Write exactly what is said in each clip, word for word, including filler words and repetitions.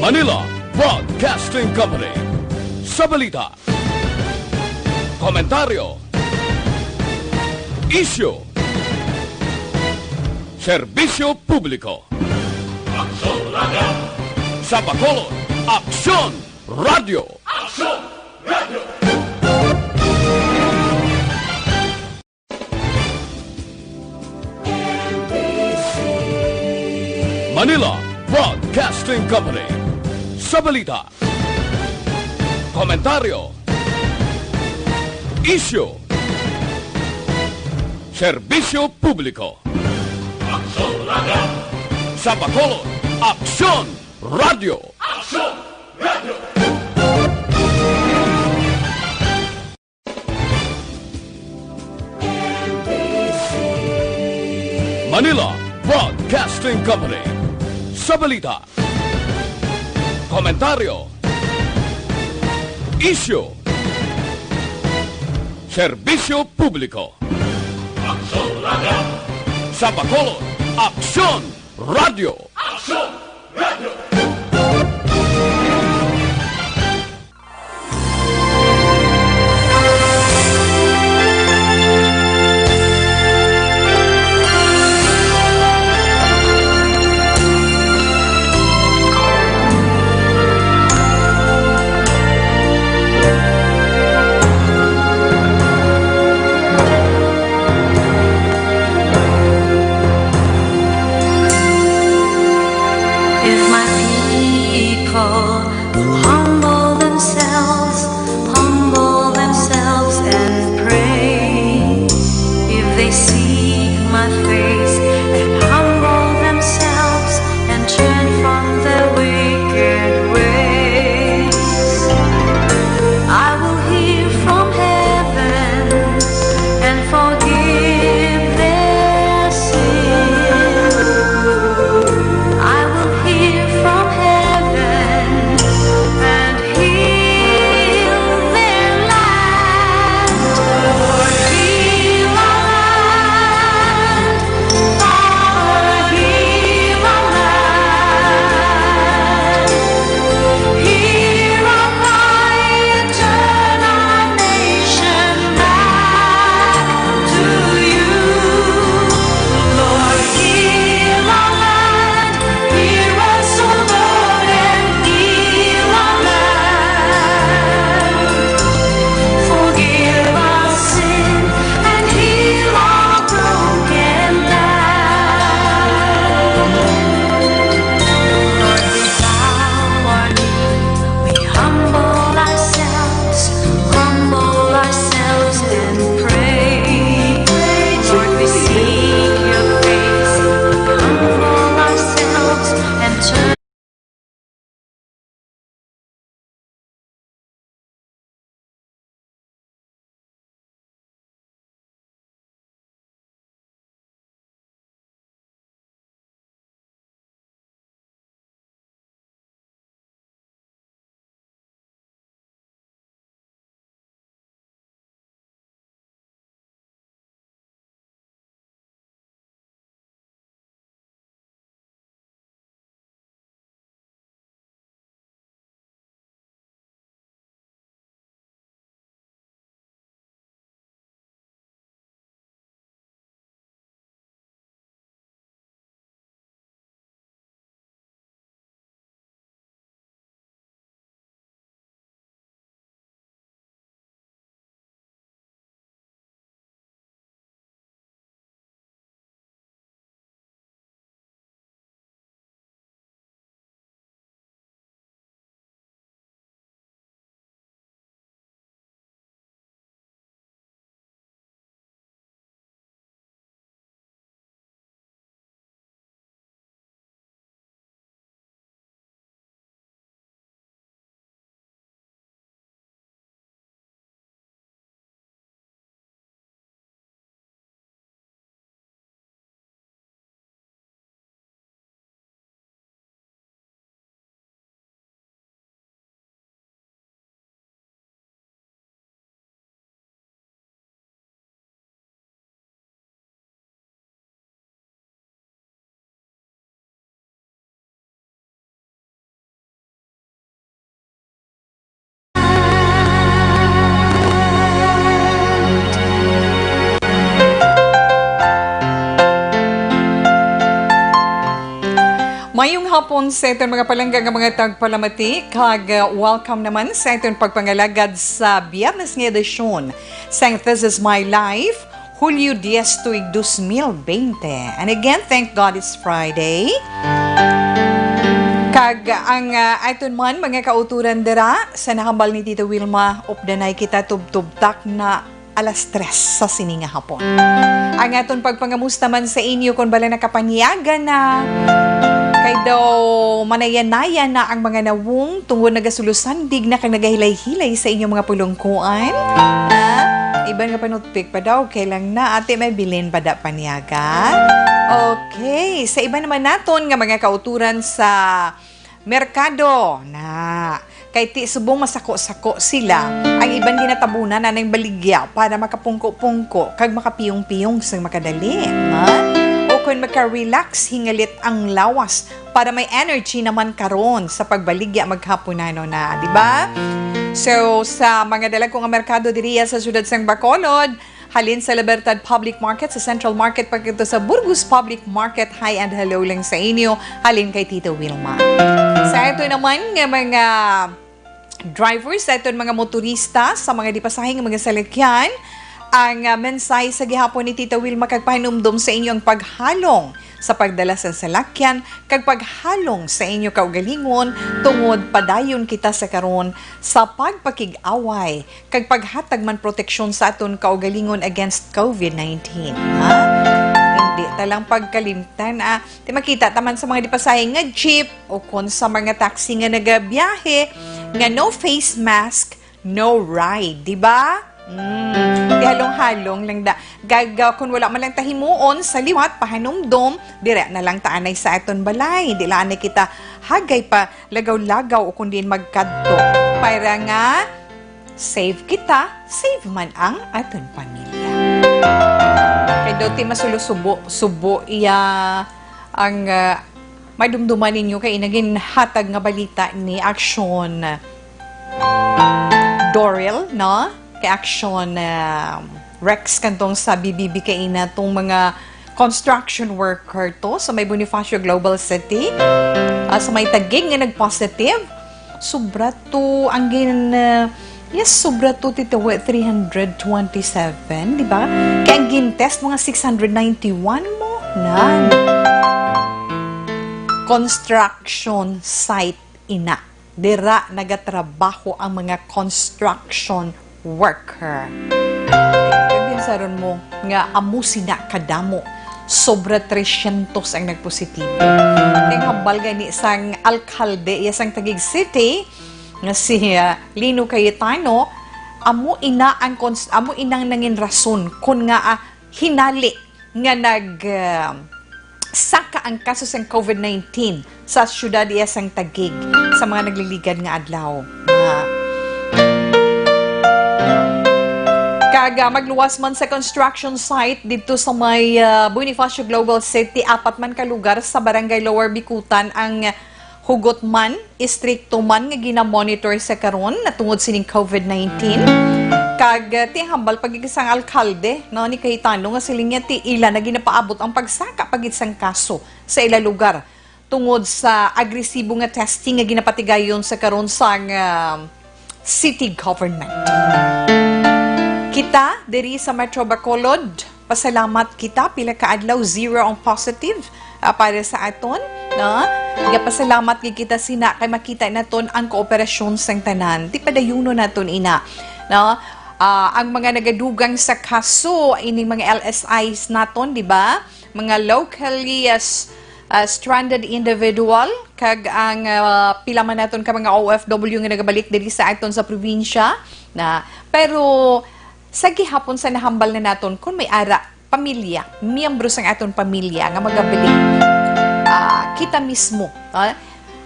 Manila Broadcasting Company. Sa balita, komentaryo, isyu, serbisyo publiko. Aksyon Radio. Sa Bacolod, Aksyon Radio. Aksyon Radio. Manila Broadcasting Company. Sa balita, komentaryo, isyu, serbisyo publiko. Aksyon Radio. Sa Bacolod, Aksyon Radio. Aksyon Radio. Manila Broadcasting Company. Sa balita, komentaryo, isyu, serbisyo publiko. Aksyon Radio. Sa Bacolod, Aksyon Radio. Aksyon Radio. If my people will humble themselves, humble themselves and pray, if they seek my face and humble themselves and turn from their wicked ways, I will hear from heaven and forgive their sin. I will hear from heaven and Mayong hapon sa aton mga palangga nga mga tagpalamati, kag, uh, welcome naman sa aton pagpangalagad sa Biyernes nga edisyon sang This Is My Life, Hulyo diyes, tuig dos mil bente. And again, thank God it's Friday. Kag ang, uh, aton man mga kauturan dira, sa nahambal ni Tita Wilma, updanay kita tubtub tak na alas tres sa sini nga hapon. Ang aton pagpangamusta man sa inyo kon bala nakapanyaga na, kay daw manaya-naya na ang mga nawong tungod nagasulosandig na kag nagahilay-hilay sa inyong mga pulungkuan. Ha? Iban nga panutpik pa daw, okay lang na, ate, may bilin pa da panyaga. Okay, sa iba naman naton nga mga kauturan sa merkado na. Kay ti subong masako-sako sila, ang iban ginatabunan na ng baligya para makapungko-pungko kag makapiyong-piyong sang makadali, ha? O kon maka-relax, hingalit ang lawas para may energy naman karon sa pagbaligya maghapunano na, di ba? So, sa mga dalagko nga merkado diriya sa siyudad sang Bacolod, halin sa Libertad Public Market, sa Central Market, pagkadto sa Burgos Public Market, hi and hello lang sa inyo, halin kay Tita Wilma. Sa ato naman nga mga drivers, sa aton mga motorista, sa mga dipasahe nga mga salakyan, ang, ah, mensahe sa gihapon ni Tita Wilma kag pahinumdom sa inyo ang paghalong sa pagdala sa salakyan kag paghalong sa inyo kaugalingon tungod padayon kita sa karon sa pagpakig-away kag paghatag man proteksyon sa aton kaugalingon against covid nineteen, ha? Hindi ta lang pagkalimtan, ah. Ti makita ta man sa mga dipasahe nga jeep o kon sa mga taxi nga nagabiyahe nga no face mask, no ride, di ba? Mm, ti halong-halong lang da. Gaga, kung wala man lang tahimuon sa liwat, pahanumdom, dire na lang ta anay sa aton balay. Di lang anay kita hagay pa lagaw-lagaw o kundi magkadto. Para nga, safe kita, safe man ang aton pamilya. Kay daw ti masulo subo, subo iya ang, ah, madumduman ninyo kay ina ginhatag nga balita ni Action Doril, no? Kay Action, ah, Rex kantong sa B B B kay ina tong mga construction worker to sa may Bonifacio Global City, ah, sa may Taguig nga nag-positive. Sobra to ang gin-, ah, yes, sobra to, Tita Wi, three hundred twenty-seven, di ba? Kay ang gin-test mga six hundred ninety-one mo. Nan. Construction site ina. Dira nagatrabaho ang mga construction worker. Kag ginsaron mo nga amo sina kadamo, sobra tresyentos ang nagpositibo. Kay hambal gani sang alkalde iya sang Taguig City nga si, ah, Lino Cayetano, amo ina ang cons-, amo inang nangin rason kon nga, ah, hinali nga nag, ah, saka ang kaso sang covid nineteen sa siyudad iya sang Taguig sa mga nagliligad nga adlaw. Nga, kag, ah, magluwas man sa construction site didto sa may, ah, Bonifacio Global City, apat man ka lugar sa Barangay Lower Bicutan ang hugot man, istrikto man nga ginamonitor sa karon natungod sining covid nineteen. Kag, ah, ti hambal pa gid sang alkalde, no, ni Cayetano nga siling niya ti ila na ginapaabot ang pagsaka pa gid sang kaso sa ila lugar tungod sa agresibo nga testing nga ginapatigayon sa karon sang, ah, city government. Kita diri sa Metro Bacolod, pasalamat kita, pila ka adlaw, zero ang positive, ah, para sa aton, no? Nagapasalamat gid kita sina kay makita naton ang kooperasyon sang tanan. Ti padayunon naton ina, no? Ah, ang mga nagadugang sa kaso, ining mga L S Is naton, di ba? Mga locally, ah, s-, ah, stranded individual, kag ang, ah, pila man naton ka mga O F W nga nagabalik diri sa aton sa probinsya na, pero sa gihapon sa nahambal na naton, kung may ara, pamilya, miyembro sang aton pamilya nga magabalik, ah, kita mismo, ah,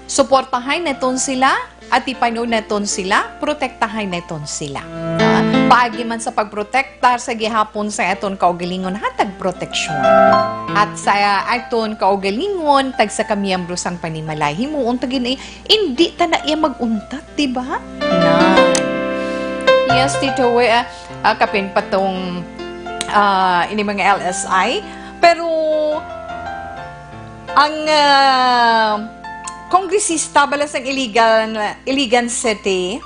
suportahay naton sila, atipanon naton sila, protektahay naton sila. Ah, paagi man sa pagprotektar sa gihapon sa aton kaugalingon, hatag proteksyon. At sa aton kaugalingon, tagsa ka miyembro sang panimalay, himuon ta gid, indi ta na iya mag-untat, di ba? Na. Yes, Tito, we, ah, ah, kapin pa tong, ah, ini mga L S I. Pero, Ang, ah, kongresista bala sang Iligan, Iligan City,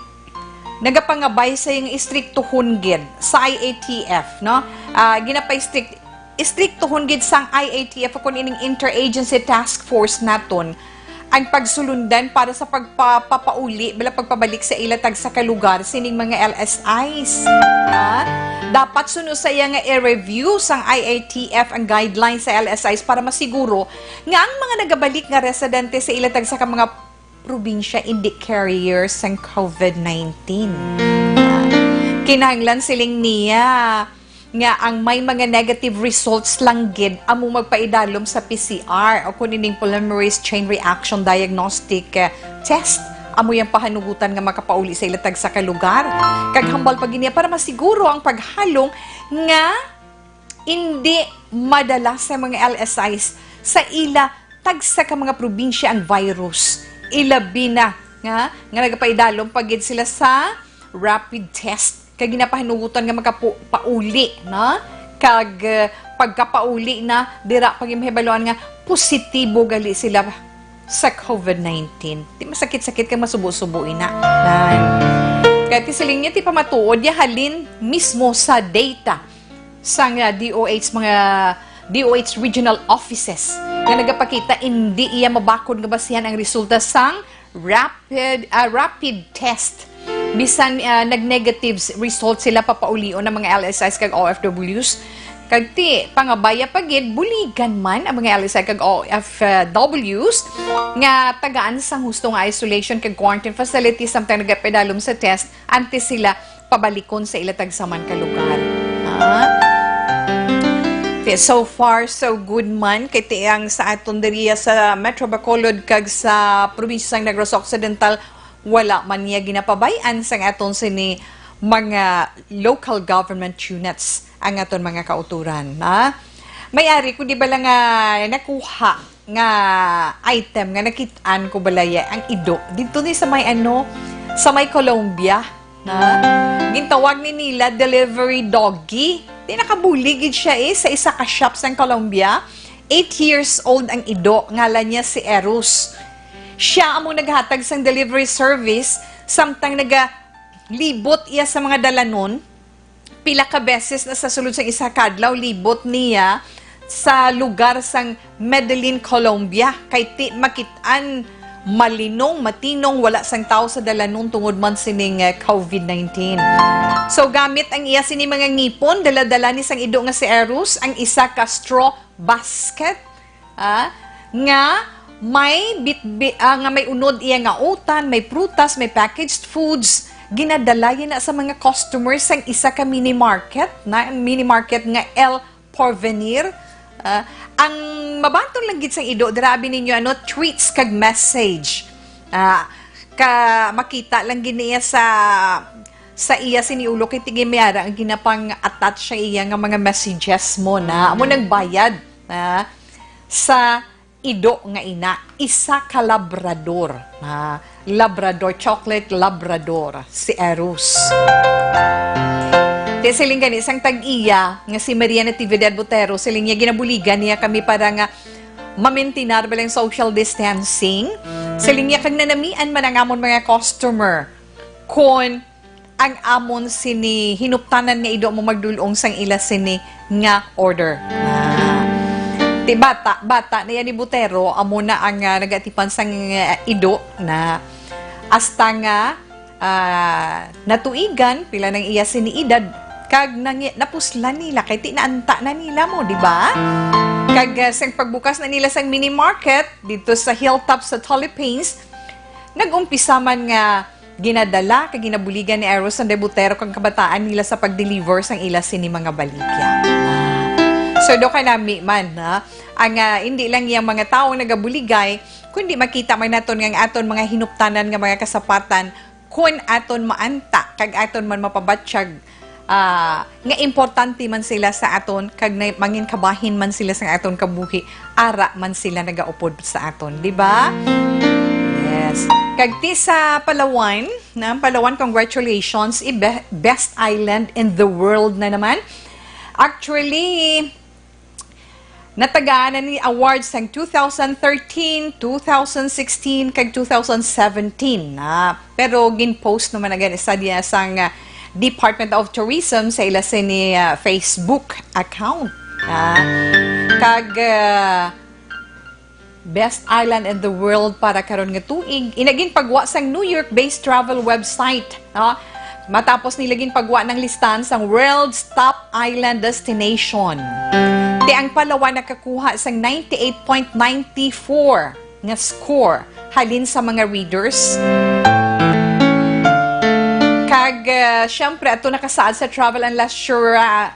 nagapangabay sa iyang istriktuhon gid sa I A T F, no? Ah, ginapa-strict-, istriktuhon gid sang I A T F o kun ining Interagency Task Force naton ang pagsulundan para sa pagpapauli, bala, pagpabalik sa ila tagsa ka lugar sining mga L S Is. Ha? Dapat suno sa iya nga i-review sang I A T F ang guidelines sa L S Is para masiguro nga ang mga nagabalik nga residente sa ila tagsa ka mga probinsya indi carrier sang COVID nineteen. Kinahanglan, siling niya, nga ang may mga negative results lang gid amo magpaidalom sa P C R o kun ining polymerase chain reaction diagnostic, eh, test. Amo yang pahanugutan nga makapauli sa ila tagsa ka lugar. Kag hambal pa gid niya para masiguro ang paghalong nga indi madala sa mga L S Is sa ila tagsa ka mga probinsya ang virus. Ilabi na nga, nga nagapaidalom pa gid sila sa rapid test kag ginapahanugutan nga makapu-, pauli na, kag, eh, pagkapauli na, dira pa gid mahibaluan nga positibo gali sila sa COVID nineteen. Di masakit-sakit kag masubo-subo ina. Yan. Kaya ti siling niya, ti pamatuod ya halin mismo sa data sang, ah, D O H, mga D O H regional offices nga nagapakita, indi iya mabakod nga basihan ang resulta sang rapid, ah, rapid test. Bisan, ah, nag-negative s-, result sila, papaulion ang mga L S Is kag O F Ws. Kag ti, pangabaya pa gid, buligan man ang mga L S I kag O F Ws nga tagaan sang husto nga isolation kag quarantine facility samtang nagapadalom sa test antes sila pabalikon sa ila tagsa man ka lugar. Ha? Ti, so far, so good man. Kay ti ang sa aton diriya sa Metro Bacolod kag sa probinsya sang Negros Occidental, wala man niya ginapabay-an sang aton sini mga local government units ang aton mga kauturan, ha? May ari ko di bala nga nakuha nga item nga nakit-an ko balaya ang ido. Dito ni sa may ano, sa may Colombia, na gintawag ni nila delivery doggy. Di nakabulig gid siya eh sa isa ka shop sa Colombia. Eight years old ang ido, ngalan niya si Eros. Siya amo naghatag sang delivery service samtang nagalibot iya sa mga dalanon. Pila ka beses na sa sulod sang isa ka adlaw, libot niya sa lugar sang Medellin, Colombia, kay ti makit-an malinong, matinong, wala sang tawo sa dalanon tungod man sining, eh, COVID nineteen. So, gamit ang iya sini mga ngipon, dala-dala ni sang ido nga si Eros ang isa ka straw basket, ah, nga may bitbi-, ah, nga may unod iya nga utan, may prutas, may packaged foods. Ginadala niya na sa mga customers sang isa ka mini market, na mini market nga El Porvenir. Ah, ang mabaton lang gid sang ido, dira abi ninyo, ano, tweets kag message. Ah, ka, makita lang gid niya sa, sa iya sini ulo kay ti gid may ara ang ginapang-attach sa iya nga mga messages mo na. Amo nagbayad, ah, sa ido nga ina, isa ka labrador. Ah, labrador, chocolate labrador, si Eros. Ti siling gani sang tag-iya nga si Maria Natividad Botero, siling niya ginabuligan niya kami para nga mamintinar ba lang social distancing. Siling niya kag nanamian man ang amon mga customer kon ang amon sini hinuptanan nga ido mo magdulong sang ila sini nga order. Ah. Ti bata, bata na yan ni Botero, amo na ang, ah, nagatipan sang, ah, ido na hasta nga, ah, natuigan, pila nang iya sini edad, kag nangi-, napuslan nila, kay ti naanta na nila mo, di ba? Kag, ah, sang pagbukas na nila sang mini market dito sa hilltop sa Tulipings, nag-umpisa man nga ginadala kag ginabuligan ni Eros ang Debutero kang kabataan nila sa pag-deliver sang ila sini mga baligya. So, do kanami man, ha? Ang, ah, hindi lang yang mga tawo nagabuligay, kundi makita man naton nga ang aton mga hinuptanan nga mga kasapatan, kun aton maanta, kag aton man mapabatyag, ah, nga importante man sila sa aton, kag na-, mangin kabahin man sila sa aton kabuhi, ara man sila nagaupod sa aton, di ba? Yes. Kag ti sa Palawan, na Palawan, congratulations, i-, be-, best island in the world na naman. Actually, Natagaan na ni award sang two thousand thirteen, two thousand sixteen, kag two thousand seventeen na. Pero gin-post naman na gani sa diya sang, ah, Department of Tourism sa ila sini, ah, Facebook account. Ah, kag, ah, Best Island in the World para karon nga tuig, ina ginpagwa sang New York-based travel website, no? Matapos nila ginpagwa ng listahan sang World's Top Island Destination. Ti ang Palawan nakakuha sang ninety-eight point nine four nga score halin sa mga readers. Kag, ah, syempre, ato nakasaad sa travel and leisure, ah,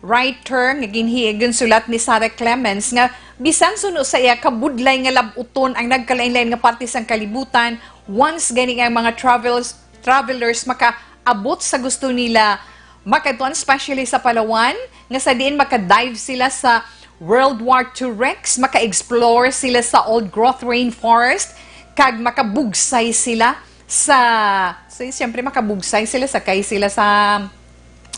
writer nga ginhi-, ginsulat ni Sarah Clemens nga bisan suno sa iya kabudlay nga lab-uton ang nagkalain-lain nga parte sang kalibutan, once gani nga ang mga travels, travelers makaabot sa gusto nila makadtuan, especially sa Palawan, nga sa diin makadive sila sa World War Two wrecks, maka-explore sila sa old-growth rainforest, kag makabugsay sila sa, so, siyempre, makabugsay sila, sakay sila sa,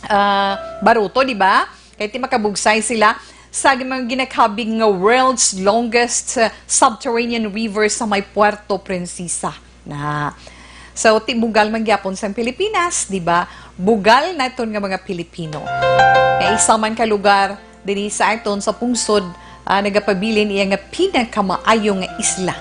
ah, baruto, di ba? Kay ti makabugsay sila sa mga ginakabig nga world's longest, uh, subterranean river sa may Puerto Princesa na. So, ti bugal man gyapon sang Pilipinas, di ba? Bugal naton nga mga Pilipino. Nga isa man ka lugar diri sa aton sa pungsod, ah, nagapabilin iya nga pinakamaayo nga isla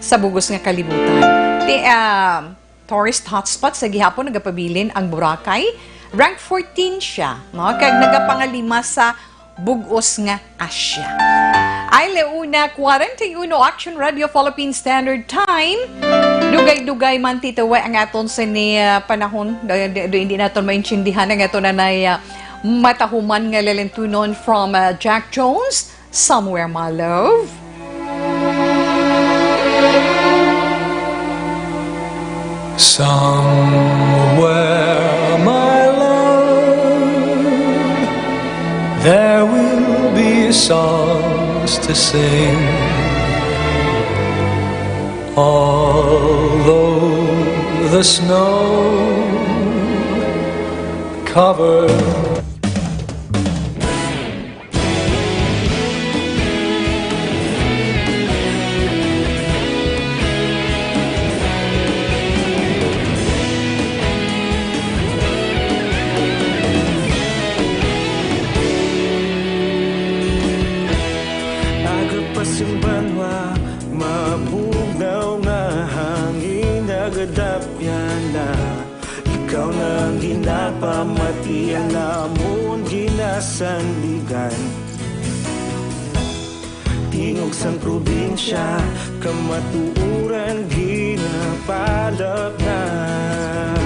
sa bugos nga kalibutan. Ti, ah, tourist hotspot sa gihapon nagapabilin ang Boracay, rank fourteen siya, no? Kag nagapangalima sa bug-os nga Asia. Ay, launa, kwarenta y uno, Action Radio Philippine Standard Time. Dugay-dugay man, Tita Wai, ang aton sini, ah, panahon. Do, do, do, hindi naton maintindihan ang aton nanay, ah, matahuman nga lalintunon from, ah, Jack Jones. Somewhere, my love. Somewhere, my love, there will be songs to sing. Although the snow cover Agapas ang banwa, mabugnaw nga hangin, nagadapyan na. Ikaw na ang ginapamati, ang amon ginasandigan. Tingog sang probinsya, kamatuoran ginapalapnag.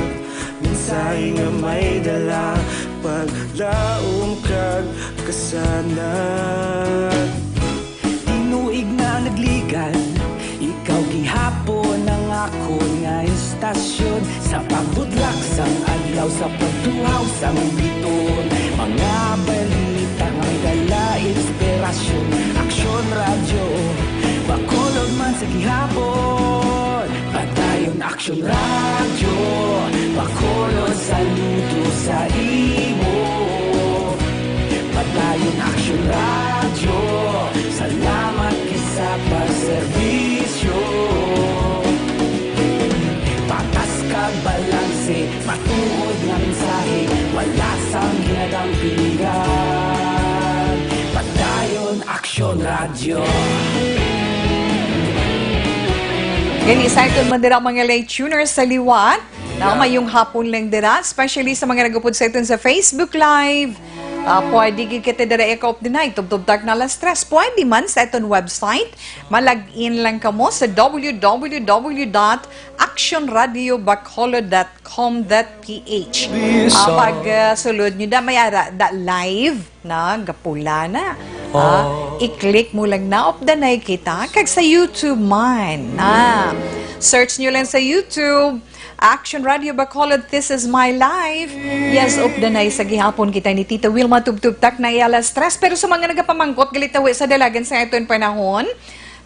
Mensahe nga may dala, paglaom kag kasanag. Tinuig na nagligad, ikaw gihapon ang akon nga istasyon. Sa pagbudlak sang adlaw, sa pagtuhaw sang biton, mga balita nga may dala inspirasyon. Aksyon Radyo Bacolod man sa gihapon. Padayon Aksyon Radyo Bacolod, saludo sa imo. Padayon Aksyon Radyo, salamat kay sa pagserbisyo. Patas kag balanse, matuod nga mensahe, wala sang ginadampingan. Padayon Aksyon Radyo. Gani sa aton man dira mga late tuners sa liwat, na, yeah, mayong hapon lang dira, especially sa mga nagupod sa aton sa Facebook Live. Ah, pwede gid kita dira i-open the night, tubtob tak na alas tres. Pwede man sa aton website, ma-log in lang kamo sa w w w dot action radio bacolod dot com dot p h. Ah, pag, ah, sulod nyo da, may ara da live na gapula na. Ah, oh, i-click mo lang na, updanay kita. Kag sa YouTube man. Ah, search nyo lang sa YouTube, Action Radio Bacolod, This Is My Life. Yes, updanay sa gihapon kita ni Tita Wilma, tubtob tak na alas tres. Pero sa mga nagapamangkot, gali tawi sa dalagan sa aton panahon,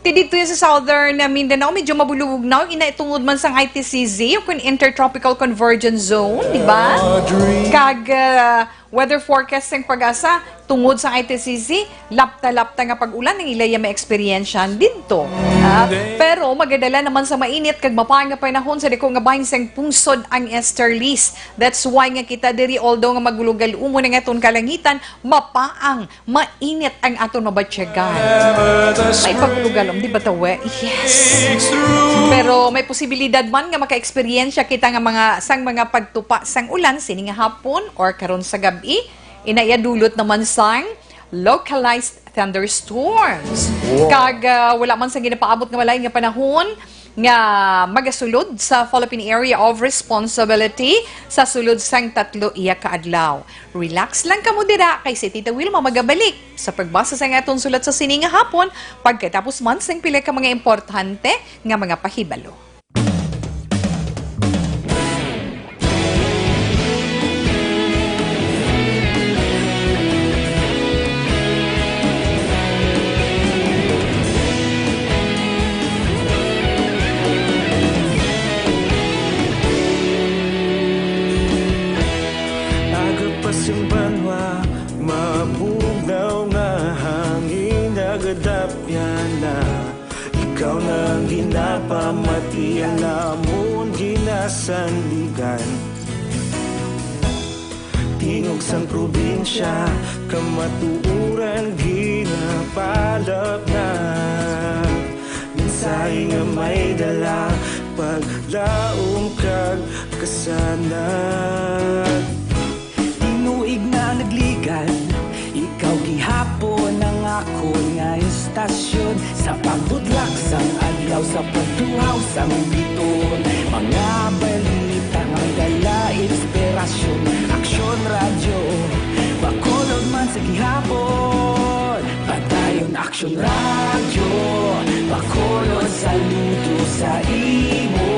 ti dito sa Southern, ah, Mindanao, medyo mabulubog na, ina tungod man sang I T C Z, o kung Intertropical Convergence Zone, di ba? Kag, ah, Weather forecast sang PAGASA, tungod sa I T C C, lapta-lapta nga pag-ulan ang ila iya maeksperiensyahan didto. Ah, pero magadala naman sa mainit kag mapait nga panahon sa dako nga bahin sang pungsod ang easterlies. That's why nga kita diri, although nga maglugal-umon ang aton kalangitan, mapaang, mainit ang aton mabatyagan. May paglugalom, di ba, tawe? Yes. Pero may posibilidad man nga makaeksperyensya kita nga mga, sang mga pagtupa sang ulan sini nga hapon or karon sa gab-i. Ina iya dulot naman sang localized thunderstorms. Wow. Kag, ah, wala man sang ginapaabot nga malain nga panahon nga magasulod sa Philippine Area of Responsibility sa sulod sang tatlo iya ka adlaw. Relax lang kamo dira kay si Tita Wilma magabalik sa pagbasa sa aton sulat sa sini nga hapon pagkatapos man sang pila ka mga importante nga mga pahibalo. Aga pa sing banwa, mabugnaw nga hangin nagadapyan na. Ikaw na ang ginapamati, ang amon ginasandigan. Tingog sang probinsya, kamatuoran ginapalapnag. Mensahe nga may dala, paglaom kag kasanag. Tinuig na nagligad, ikaw gihapon ang akon nga estasyon. Sa pagbudlak sang adlaw, sa pagtuhaw sang bituon, mga balita nga may dala inspirasyon. Aksyon Radyo, Bacolod man sa gihapon. Padayon Aksyon Radyo, Bacolod, saludo sa imo.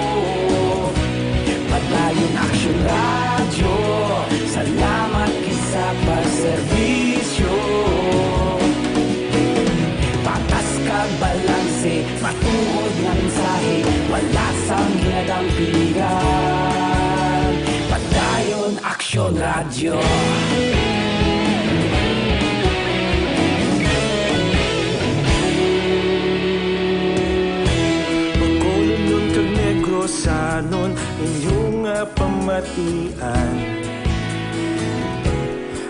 Padayon Aksyon Radyo, salamat gid sa pagserbisyo. Patas kag balanse, matuod nga mensahe, wala sang ginadampigan. Padayon Aksyon Radyo. Bacolodnon kag Negrosanon, inyo nga pamatian.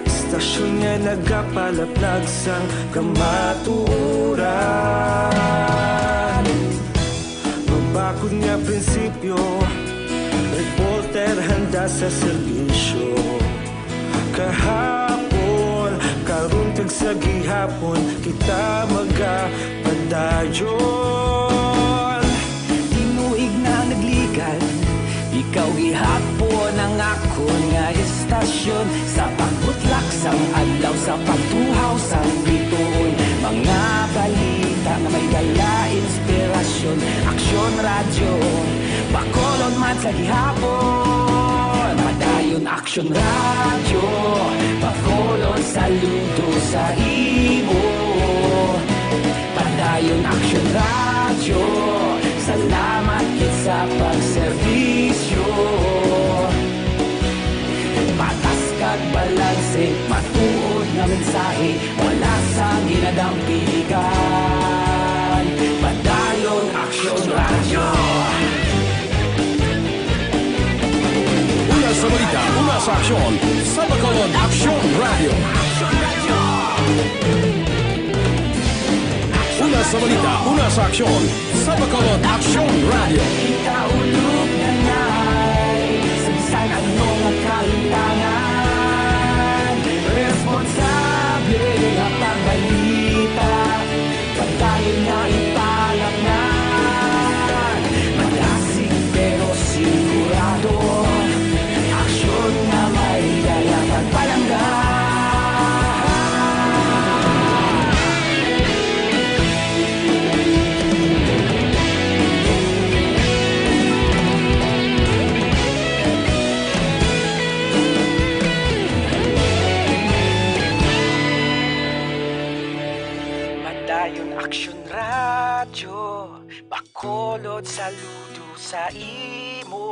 Estasyon nga nagapalaplag sang kamatuoran. Mabakod nga prinsipyo, reporter handa sa serbisyo. Kahapon, karon kag sa gihapon, kita magapadayon. Tinuig na nagligad, ikaw gihapon ang akon nga estasyon. Sa pagbutlak sang adlaw, sa pagtuhaw sang bituon, mga balita nga may dala inspirasyon. Aksyon Radyo, Bacolod man sa gihapon. Padayon Aksyon Radyo, Bacolod, saludo sa imo. Padayon Aksyon Radyo, salamat gid sa pagserbisyo. Patas kag balanse, matuod nga mensahe, wala sang ginadampigan. Padayon Aksyon Radyo. Una sa balita, una sa aksyon, sa Bacolod Aksyon Radyo. Una sa balita, una sa aksyon, sa Bacolod Aksyon Radyo. Ikaulog na ngay, sa bisan ano nga kahitangan, responsable nga pagbalita. Padayon na ipalapngan, madasig pero sigurado. Aksyon nga may dala kag palangga. Padayon Aksyon Radyo, Bacolod, saludo sa imo.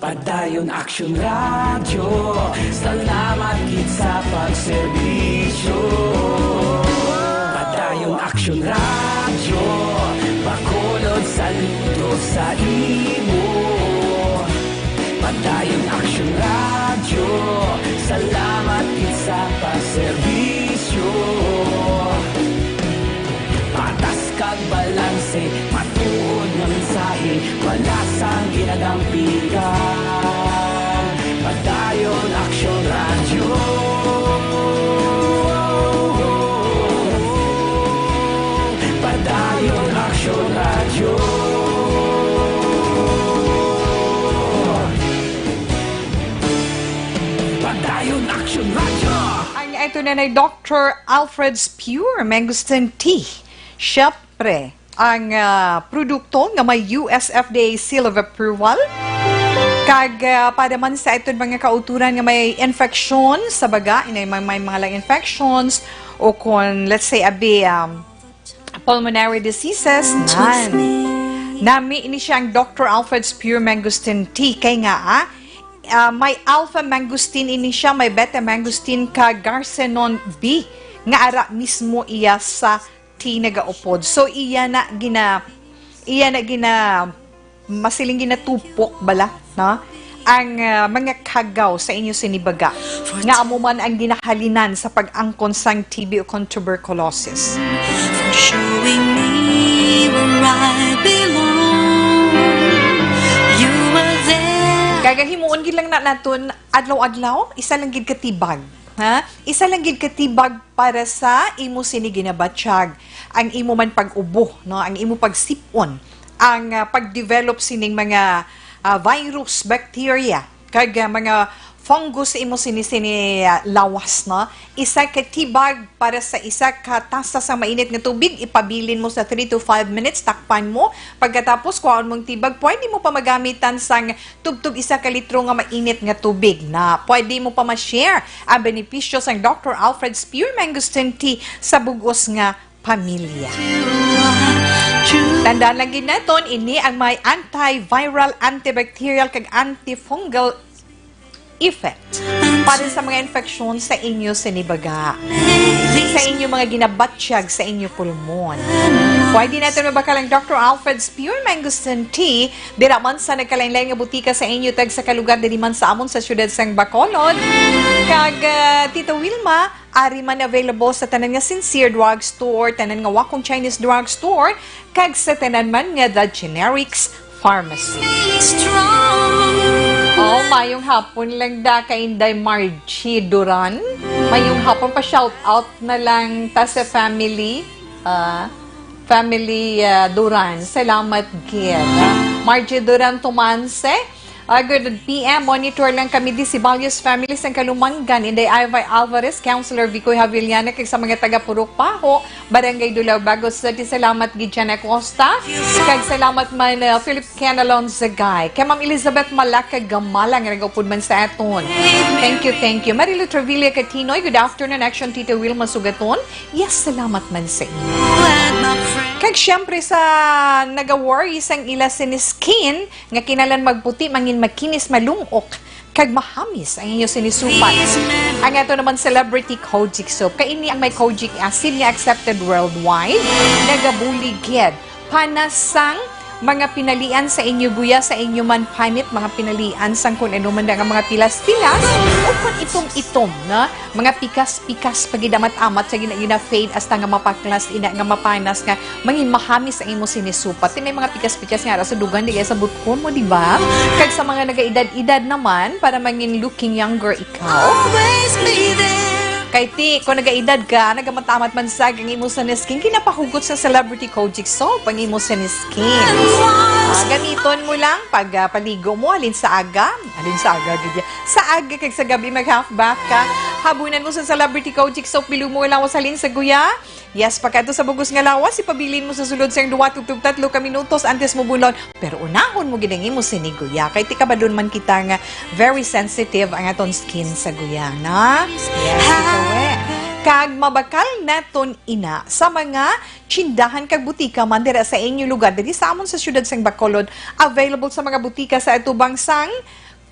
Padayon Action Radio, salamat gid sa pagserbisyo. Padayon Action Radio, Bacolod, saludo sa imo. Padayon Action Radio, salamat gid sa pagserbisyo. Patas kag balanse, matuod nga mensahe, wala sang ginadampigan. Padayon Action Radio. Padayon Action Radio. Padayon Action Radio. Ang ito na ni Doctor Alfred's Pure Mangosteen Tea. Siyempre, ang, ah, produkto nga may U S F D A seal of approval. Kag, ah, para man sa aton mga kauturan nga may infection sa baga, inay may, may mga lung infections, o kon, let's say, abi, um, pulmonary diseases, nan. Nami ini siya ang Doctor Alfred's Pure Mangosteen Tea. Kay nga, ah, ah, may alpha mangosteen ini siya, may beta mangosteen, kag garcenon B, nga ara mismo iya sa tea nagaupod. So, iya na gina-, iya na gina-, masiling ginatupok bala, no? Ang, ah, mga kagaw sa inyo sini baga, nga amo man ang ginahalinan sa pag-angkon sang T B o kon tuberculosis. For showing me where I belong. You were there. Kag himuon gid lang na naton adlaw-adlaw, isa lang gid ka tibag. Ha? Isa lang gid ka tibag para sa imo sini ginabatyag, ang imo man pag-ubo, no? Ang imo pagsip-on, ang, ah, pag-develop sining mga, ah, virus, bacteria, kag, ah, mga fungus sa imo sini, sini, ah, lawas, no? Isa ka tibag para sa isa ka tasa sa mainit nga tubig, ipabilin mo sa three to five minutes, takpan mo. Pagkatapos, kuhaon mong tibag, pwede mo pa magamitan sang tubtob isa ka litro nga mainit nga tubig na pwede mo pa ma-share ang benepisyo sang Doctor Alfred's Pure Mangosteen Tea sa bug-os nga pamilya. Tandaan lang gid naton, ini ang may antiviral, antibacterial, kag antifungal effect para sa mga infeksyon sa inyo sinibaga, sa inyo mga ginabatyag sa inyo pulmon. Pwede naton mabakal ang Doctor Alfred's Pure Mangosteen Tea dira man sa nagkalainlain nga butika sa inyo tagsa ka lugar diri man sa amon sa siyudad sang Bacolod. Kag, ah, Tita Wilma, ari man available sa tanan nga Sincere Drug Store, tanan nga Wacom Chinese Drug Store, kag sa tanan man nga The Generics Pharmacy. Oh, mayong hapon lang da kay Inday Margie Duran. Mayong hapon, pa shout out na lang ta sa family. Ah, family, ah, Duran. Salamat gid. Margie Duran Tumanse. Ah, good P M. Monitor lang kami di Sibalios family sang Kalumangan. Inday Ivy Alvarez, Councilor Vicoy Javillana, kag sa mga taga Purok Paho, Barangay Dulaw, Bago City. Salamat gid, Jan Acosta. Kag salamat man, uh, Philip Ken Alonzagay. Kay Ma'am Elizabeth Malaka Gamala nga nagaupod man sa aton. Thank you, thank you. Marilo Trevilla Catinoy, good afternoon. Action, Tita Wilma Sugaton. Yes, salamat man sa inyo. Kag syempre sa naga-worry sang ila sini skin, nga kinahanglan magputi, mangin makinis, malung-ok, kag mahamis ang inyo sinisupat. Ang ato naman celebrity Kojic soap. Kay ini ang may Kojic acid nga accepted worldwide. Nagabulig gid. Panas sang mga pinalian sa inyo guya, sa inyo man panit, mga pinalian sang kun ano man nga mga pilas-pilas, o kun itom-itom na mga pikas-pikas pa gid amat-amat sa gina-, gina-fade hasta nga mapaklas, ina nga mapanas nga mangin mahamis ang imo sinisupat. Ti may mga pikas-pikas nga ara sa dugan, di kaya sa butkon mo, di ba? Kag sa mga nagaedad-edad naman, para mangin looking younger ikaw. Always be there. Kay ti, kung nagaedad ka, nagamatamad man sa ang imo sa skin, ginapahugot sa Celebrity Kojic Soap ang imo sa skin. Ah, gamiton mo lang pag, ah, paligo mo, halin sa aga, halin sa aga, gid ya. Sa aga kag sa gabi, mag-half bath ka. Habunan mo sa Celebrity Kojic Soap, bilog mo lawas halin sa guya. Yes, pagkadto sa bugos nga lawas, ipabilin mo sa sulod sang duwa tubtob tatlo ka minutos antes mo bunlon. Pero unahon mo gid ang imo sini guya. Kay ti kabadlon man kita nga very sensitive ang aton skin sa guya, na? Yes, ikaw, eh. Kag mabakal naton ina sa mga tsindahan kag butika man dira sa inyo lugar. Diri sa amon sa siyudad sang Bacolod, available sa mga butika sa atubang sang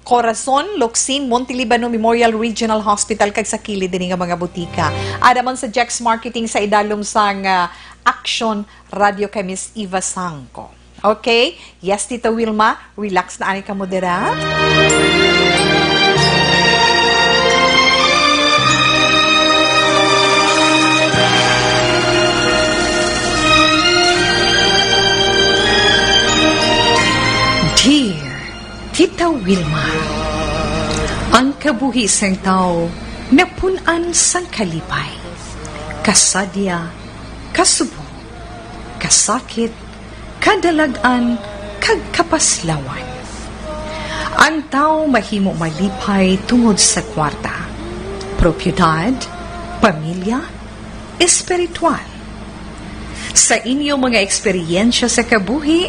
Corazon, Locsin, Montelibano Memorial Regional Hospital, kag sa kilid dini nga mga butika. Ada man sa Jex Marketing sa idalom sang, ah, Action Radio kay Miss Eva Sangco. Okay? Yes, Tita Wilma, relax na ani kamo dira. Dear Tita Wilma, ang kabuhi sang tawo napun-an sang kalipay, kasadya, kasubo, kasakit, kadalag-an, kag kapaslawan. Ang tawo mahimo malipay tungod sa kwarta, propiedad, pamilya, espiritual. Sa inyo mga eksperyensya sa kabuhi,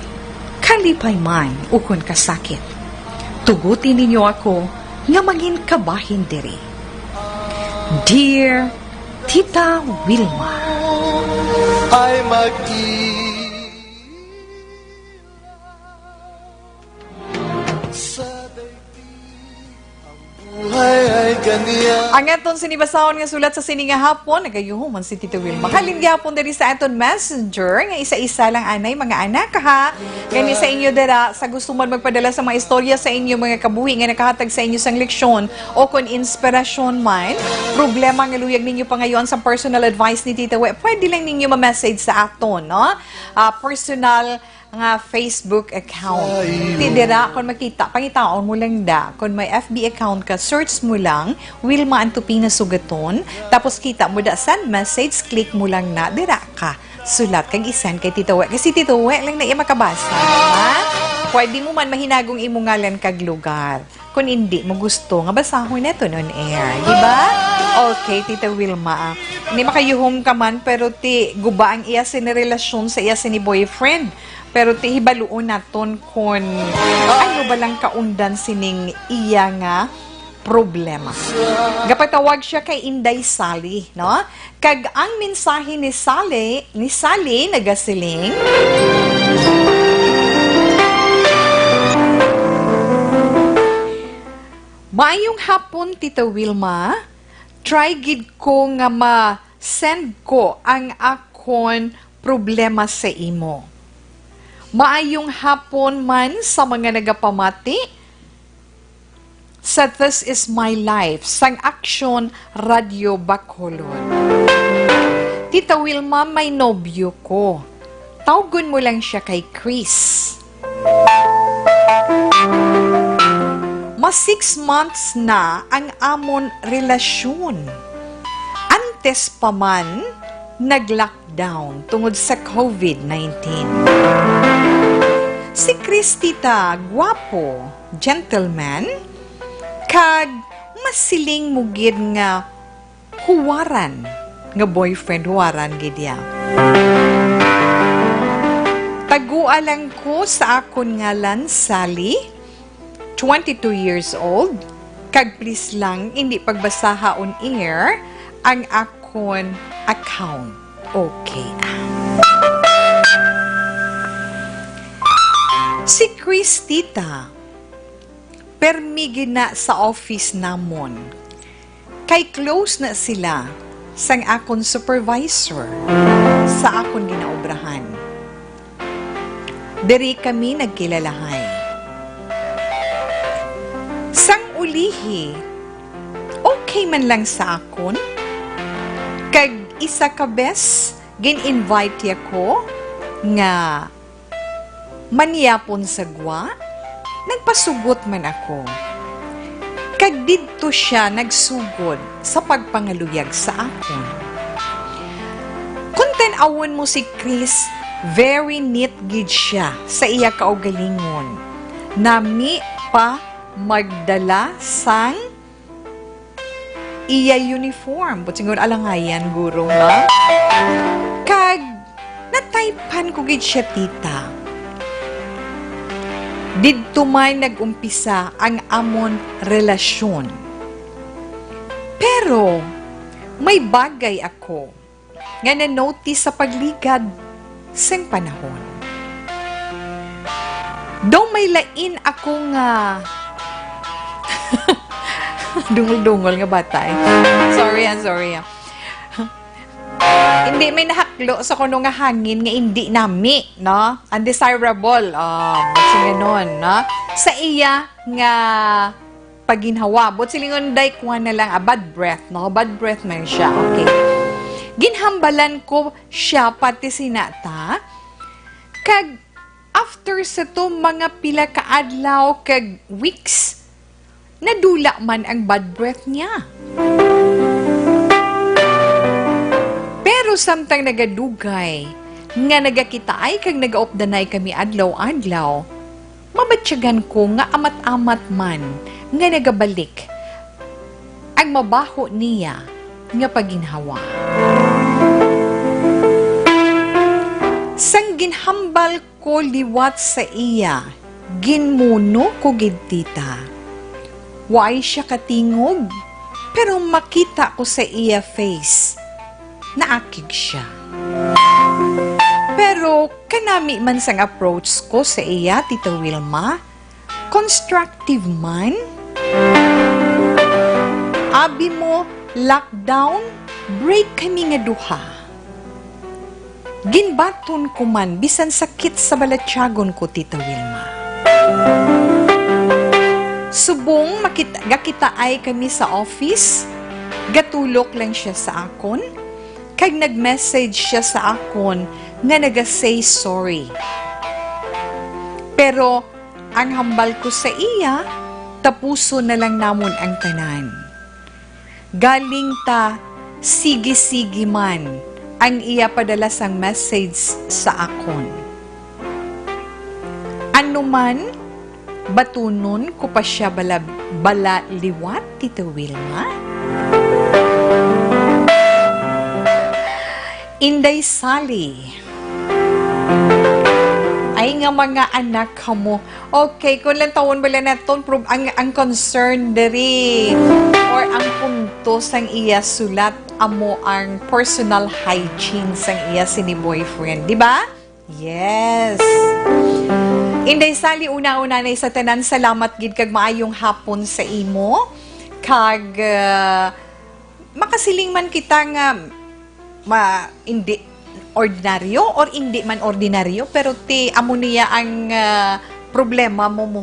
kalipay man ukon kasakit, tuguti ninyo ako nga mangin kabahin diri. Dear Tita Wilma. Ay mag-i- Sa daigdig ang buhay ay ganyan. Ang aton sini basahon nga sulat sa sini nga hapon, nagayuho man si Tita Wilma. Halin gihapon diri sa aton messenger, nga isa-isa lang anay, mga anak, ha? Gani sa inyo dira, sa gusto man magpadala sa mga istorya sa inyo, mga kabuhi nga nakahatag sa inyo sang leksyon o kon inspirasyon man, problema nga luyag ninyo pangayoan sa personal advice ni Tita We, pwede lang ninyo ma-message sa aton, no? Ah, personal nga Facebook account. Ti dira, kung makita, pangitaon mo lang da. Kung may F B account ka, search mo lang, Wilma Antupina Sugaton. Tapos kita mo da, send message, click mo lang na, dira ka. Sulat kag i-send kay Tito We. Kasi Tito We lang na iya makabasa, ha? Pwede mo man mahinagong imo ngalan kag lugar. Kung hindi mo gusto nga basahon naton on air, di ba? Okay, Tita Wilma, ah. Hindi makayuhom ka man, pero ti guba ang iya sini relasyon sa iya sini boyfriend. Pero ti hibaluon naton kung ano ba lang kaundan sining iya nga problema. Gapatawag siya kay Inday Sally, no? Kag ang mensahe ni Sally, ni Sally nagasiling, "Maayong hapon, Tita Wilma. Try gid ko nga ma-send ko ang akon problema sa imo. Maayong hapon man sa mga nagapamati sa This Is My Life sang Action Radio Bacolod. Tita Wilma, may nobyo ko. Tawgon mo lang siya kay Chris. Ma six months na ang amon relasyon. Antes pa man nag-lockdown tungod sa COVID nineteen. Si Chris, tita, gwapo, gentleman, kag masiling mo gid nga huwaran nga boyfriend, huwaran gid ya. Tagua lang ko sa akon ngalan, Sally, twenty-two years old, kag please lang, hindi pagbasaha on air ang akon account. Okay, ah. Si Chris, tita, permi gid na sa office namon. Kay close na sila sang akon supervisor sa akon ginaobrahan. Diri kami nagkilalahay. Sang ulihi, okay man lang sa akon. Kag isa ka bes, gin-invite ako nga manyapon sa gwa, nagpasugot man ako. Kag didto sia nagsugod sa pagpangaluyag sa akon. Kon tan-awon mo si Chris, very neat gid sia sa iya kaugalingon. Nami pa magdala sang iya uniform. Buot silingon, alangayan, guro, no? Kag nataypan ko gid sia, tita. Didto may nag-umpisa ang amon relasyon. Pero may bagay ako nga na-notice sa pagligad sing panahon. Daw may lain ako nga Dungol-dungol nga bata, eh. Sorry, ah, sorry, ah. Hindi may nahaklo sa kuno nga hangin nga hindi nami, no? Undesirable. Oh, singanon, no? Sa iya nga paginhawa. Buot silingon, day, kuwan na lang, ah, bad breath, no? Bad breath man siya. Okay. Ginhambalan ko siya pati sinata. Kag after sa to, mga pila ka adlaw kag weeks, nadula man ang bad breath niya. Pero samtang nagadugay nga nagakitaay kag nagaupdanay kami adlaw-adlaw, mabatyagan ko nga amat-amat man nga nagabalik ang mabaho niya nga paginhawa. Sang ginhambal ko liwat sa iya, ginmuno ko gid, tita. Waay siya katingog, pero makita ko sa iya face, naakig siya. Pero kanami man sang approach ko sa iya, Tita Wilma, constructive man. Abi mo, lockdown, break kami nga duha. Ginbaton ko man, bisan sakit sa balatyagon ko, Tita Wilma. Subong makit-, gakitaay kami sa office, gatulok lang siya sa akon, kag nag-message siya sa akon nga naga-say sorry. Pero ang hambal ko sa iya, tapuson na lang namon ang tanan. Galing ta, sige-sige man ang iya padala sang message sa akon. Ano man, batunon ko pa siya bala, bala liwat, Tita Wilma? Inday Sally. Ay nga mga anak kamo. Okay, kung lang tawon bala naton, prob-, ang, ang concern diri or ang punto sang iya sulat amo ang personal hygiene sang iya sini boyfriend, di ba? Yes. Inday Sally, una-una na sa tanan, salamat gid kag maayong hapon sa imo. Kag, ah, makasiling man kita nga ma-, hindi ordinaryo or hindi man ordinaryo, pero ti amo niya ang, ah, problema mo mo.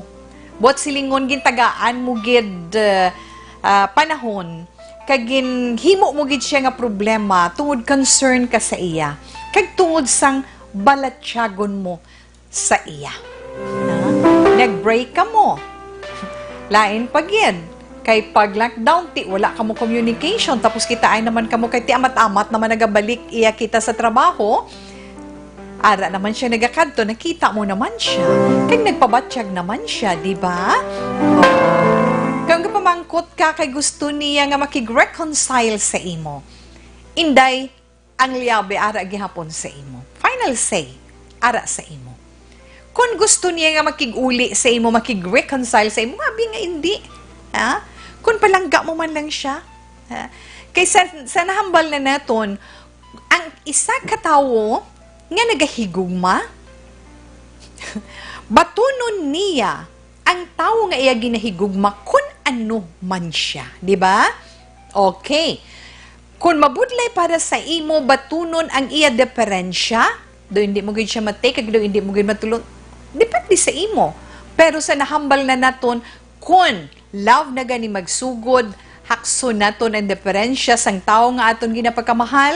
Buot silingon, gintagaan mo gid, ah, ah, panahon, kag ginhimo mo gid siya nga problema tungod concern ka sa iya, kag tungod sang balatyagon mo sa iya. Ha? Nag-break kamo. Lain pa gid. Kay pag lockdown, ti wala kamo communication, tapos kitaay naman kamo kay ti amat-amat naman nagabalik iya kita sa trabaho. Ara naman siya nagakadto, nakita mo naman siya. Kag nagpabatyag naman siya, di ba? Oo. Kung gapamangkot ka kay gusto niya nga makig-reconcile sa imo, Inday, ang liabe ara gihapon sa imo. Final say, ara sa imo. Kon gusto niya nga makig-uli sa imo, makig-reconcile sa imo, abi nga indi. Ha? Kon palangga mo man lang siya. Ha? Kay sa, sa nahambal na naton, ang isa ka tawo nga nagahigugma, batunon niya ang tawo nga iya ginahigugma kun ano man siya, di ba? Okay. Kun mabudlay para sa imo batunon ang iya deperensya, daw hindi mo gid siya ma-take, kag daw hindi mo gid matulon, depende sa imo. Pero sa nahambal na naton, kun love na gani magsugod, hakson naton ang deperensya sang tawo nga aton ginapagkamahal,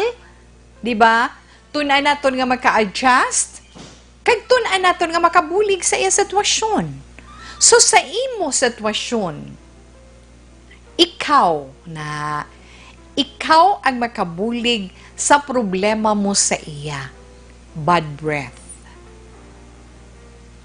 di ba? Tun-an naton nga maka-adjust, kag tun-an naton nga makabulig sa iya sitwasyon. So, sa imo sitwasyon, ikaw na, ikaw ang makabulig sa problema mo sa iya. Bad breath.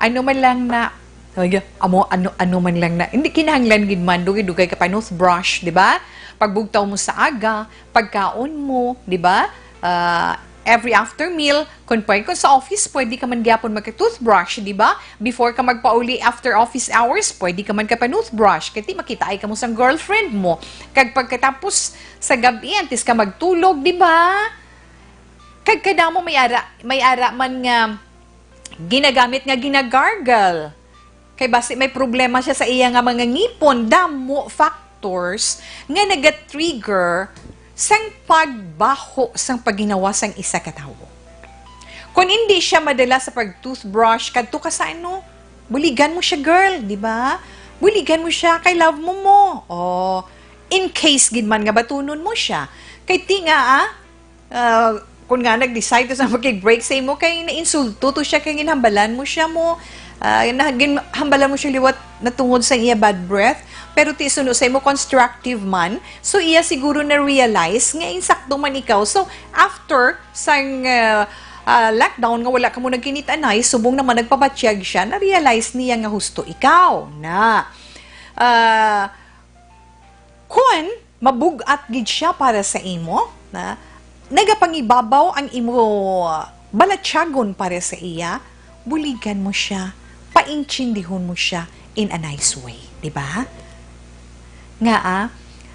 Ano man lang na, ay, amo, ano, ano man lang na, hindi kinahanglan gid man, dugay-dugay ka pa, toothbrush, di ba? Pagbugtaw mo sa aga, pagkaon mo, di ba? Ah, every after meal, kung pwede, kung sa office, pwede ka man gyapon magka-toothbrush, di ba? Before ka magpauli after office hours, pwede ka man ka pa-toothbrush. Kay ti makitaay ka mo sang girlfriend mo. Kag pagkatapos sa gabi, antes ka magtulog, di ba? Kag kadamo may ara, may ara man nga ginagamit nga ginagargle. Kay basi may problema siya sa iya nga mga ngipon, damo factors nga nagatrigger sang pagbaho sang pagginawa sang isa ka tawo. Kung hindi siya madala sa pag-toothbrush, kadto ka sa ano, buligan mo siya, girl, di ba? Buligan mo siya, kay love mo mo. Oh, in case gid man nga batunon mo siya. Kay ti nga, ah, ah, kun nga nag-decide to sa makig-break sa imo, kay nainsulto to siya, kay ginhambalan mo siya mo, ah, na-, ginhambalan mo siya liwat natungod sa iya bad breath, pero ti suno sa imo constructive man, so iya siguro na-realize nga insakto man ikaw. So, after sang, ah, ah, lockdown nga wala kamo nagkinit-anay, subong naman nagpabatyag siya, na-realize niya nga husto ikaw na. Ah, Kon mabug-at gid siya para sa imo, na nagapangibabaw ang imo balatyagon para sa iya, buligan mo siya, paintindihon mo siya in a nice way, di ba? Nga, ah,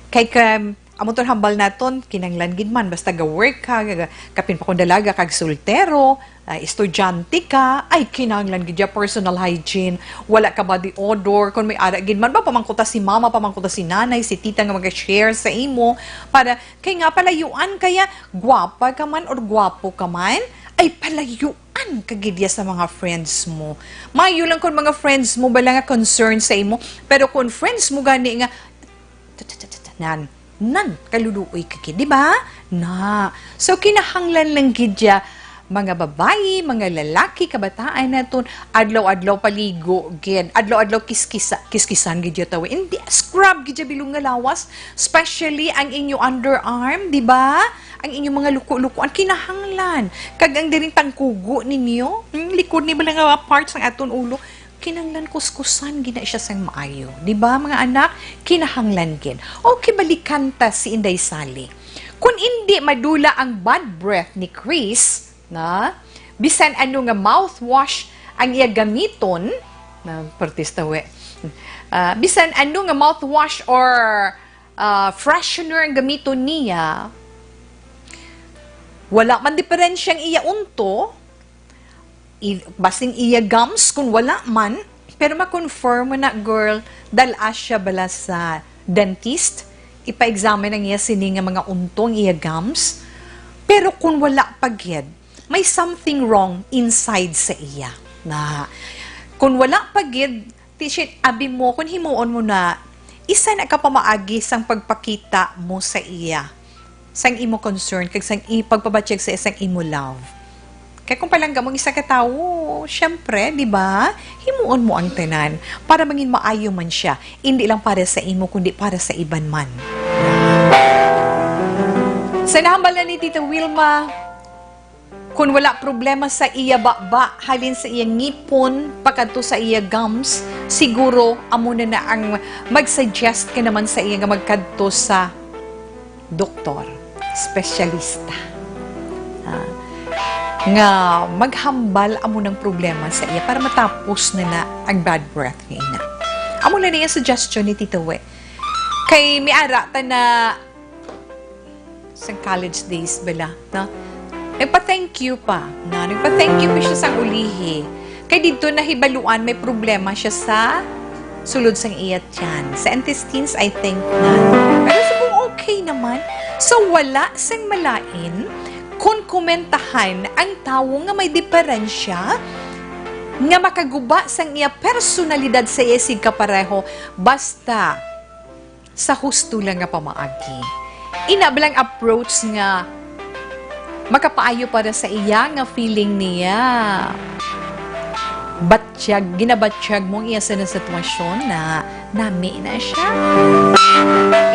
kay ka, amo ton hambal naton, kinanglan gid man, basta ga-work ka, ga-, kapin pa kung dalaga kag soltero, ah, estudyante ka, ay, kinahanglan gid ya personal hygiene. Wala ka body odor. Kung may ara gid man ba, pamangkuta si mama, pamangkuta si nanay, si tita nga mag-share sa imo. Para, kay nga, palayuan kaya, gwapa ka man or gwapo ka man, ay, palayuan ka gid ya sa mga friends mo. Mayo lang kung mga friends mo bala nga concern sa imo, pero kung friends mo gani nga, nan, nan, kaluluoy ka gid, di ba? Na. So, kinahanglan lang gid ya, mga babayi, mga lalaki, kabataan naton, adlaw-adlaw paligo gid, adlaw-adlaw kiskisa, kiskisan gid ya tawi. Hindi, scrub gid ya bilog nga lawas, especially ang inyo underarm, di ba? Ang inyo mga luko-lukoan, kinahanglan. Kag ang diring tangkugo ninyo, hmm, likod ni bala nga parts ang aton ulo, kinahanglan kuskusan gina siya sang maayo. Di ba, mga anak? Kinahanglan gid. Okay, balikan ta si Inday Sally. Kung indi madula ang bad breath ni Chris, na, bisan ano nga mouthwash ang iya gamiton, na, partista we. Ah, bisan ano nga mouthwash or, ah, freshener ang gamiton niya, wala man diferensya ang iya unto, i-, basin iya gums, kung wala man, pero ma-confirm mo na, girl, dal-a siya bala sa dentist, ipa-examine ang iya sini nga mga untong iya gums. Pero kung wala pa gid, may something wrong inside sa iya. Na, kung wala pa gid, Ti siya, abi mo, kung himuon mo na, isa na ka pamaagi sang pagpakita mo sa iya, sang imo concern, kag sang i-, pagpabatyag sa iya sang imo love. Kay kung palangga mo ang isa ka tawo, syempre, di ba? Himuon mo ang tanan para mangin maayo man siya, indi lang para sa imo, kundi para sa iban man. Sa nahambal na ni Tita Wilma, Kon wala problema sa iya baba, halin sa iya ngipon, pakadto sa iya gums, siguro amo na na ang mag-suggest ka naman sa iya nga magkadto sa doktor, espesyalista. Ah, nga maghambal amo ng problema sa iya para matapos na na ang bad breath nga ina. Amo na na yung suggestion ni Tita We. Kay may ara ta na sa college days bala, no? Nagpa-thank you pa, no? Nagpa-thank you pa siya sang ulihi. Kay didto nahibaluan may problema siya sa sulod sang iya tiyan. Sa intestines, I think, na. Pero subong okay naman. So, wala sang malain kung komentahan ang tawo nga may diferensya nga makaguba sang iya personalidad sa iya sig kapareho, basta sa husto lang nga pamaagi. Ina ba lang approach nga makapaayo para sa iya nga feeling niya? Batyag, ginabatyag mo ang iya sa sitwasyon na nami na siya.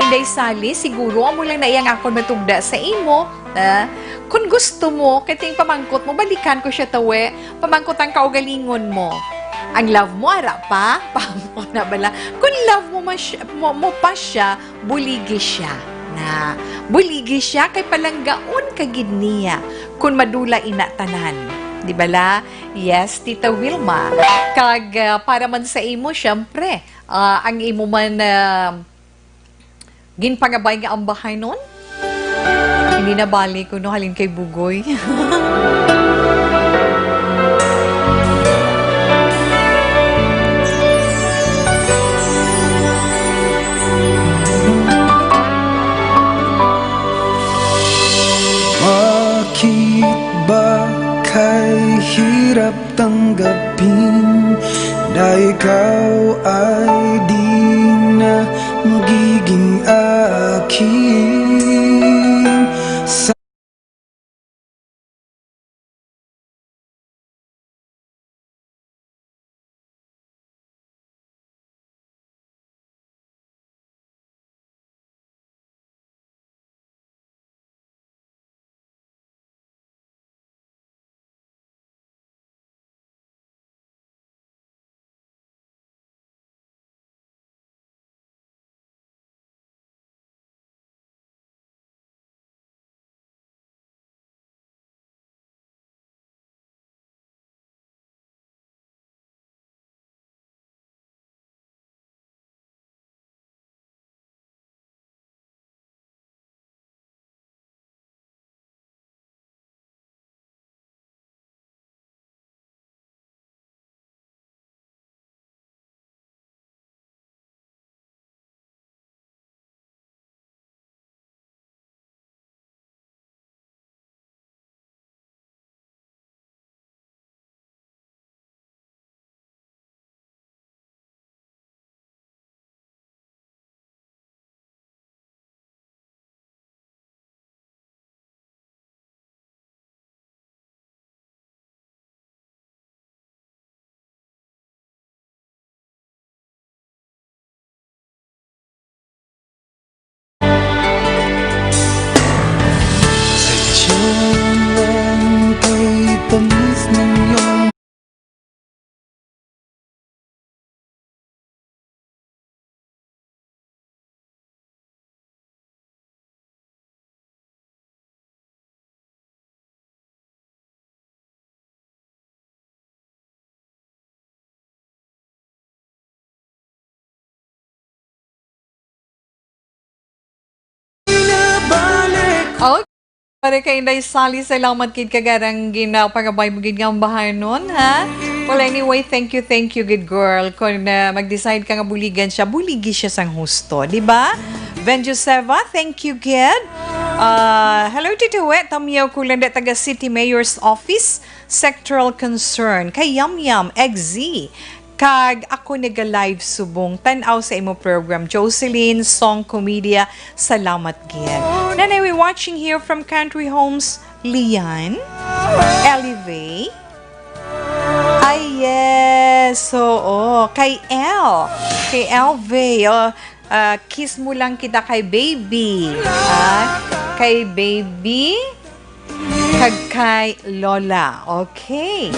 Inday Sally, siguro amo lang na iya nga akon matugda sa imo. Ah, kung gusto mo, kay ting pamangkot mo, balikan ko siya tawe. Pamangkot ang kaugalingon mo. Ang love mo, ara pa? Pamo na bala. Kung love mo, mas-, mo, mo pa siya, buligi siya. Na, buligi siya kay palanggaon ka gid niya. Kung madula ina tanan. Di bala? Yes, Tita Wilma. Kag, ah, para man sa imo, syempre, ah, ang imo man, ah, ginpangabay nga ambahanon? Hindi na bali kuno halin kay Bugoy. Na ikaw ay di na magiging akin. Sadya lang kay tamis ng iyong Okay. Para kay Inday Sally, salamat gid kag arang ginapangabay mo gid nga ambahanon, ha? Well, anyway, thank you, thank you, good girl. Kung, uh, mag-decide ka nga buligan siya, buligi siya sang husto, di ba? Venjoseva, thank you, kid. Uh, hello, Tito Wet. Tamiyaw ko lang da taga City Mayor's Office, Sectoral Concern. Kay Yum Yum, Egg Z. Kag ako naga-live subong tan-aw sa imo program, Jocelyn Song Comedia. Salamat gid. Nanay, we watching here from Country Homes, Lian, Ellie Vey. Ay, yes. Oo. Kay L. Kay L Vey. Oh, ah, kiss mo lang kita kay baby. Ah, kay baby. Kag kay Lola. Okay.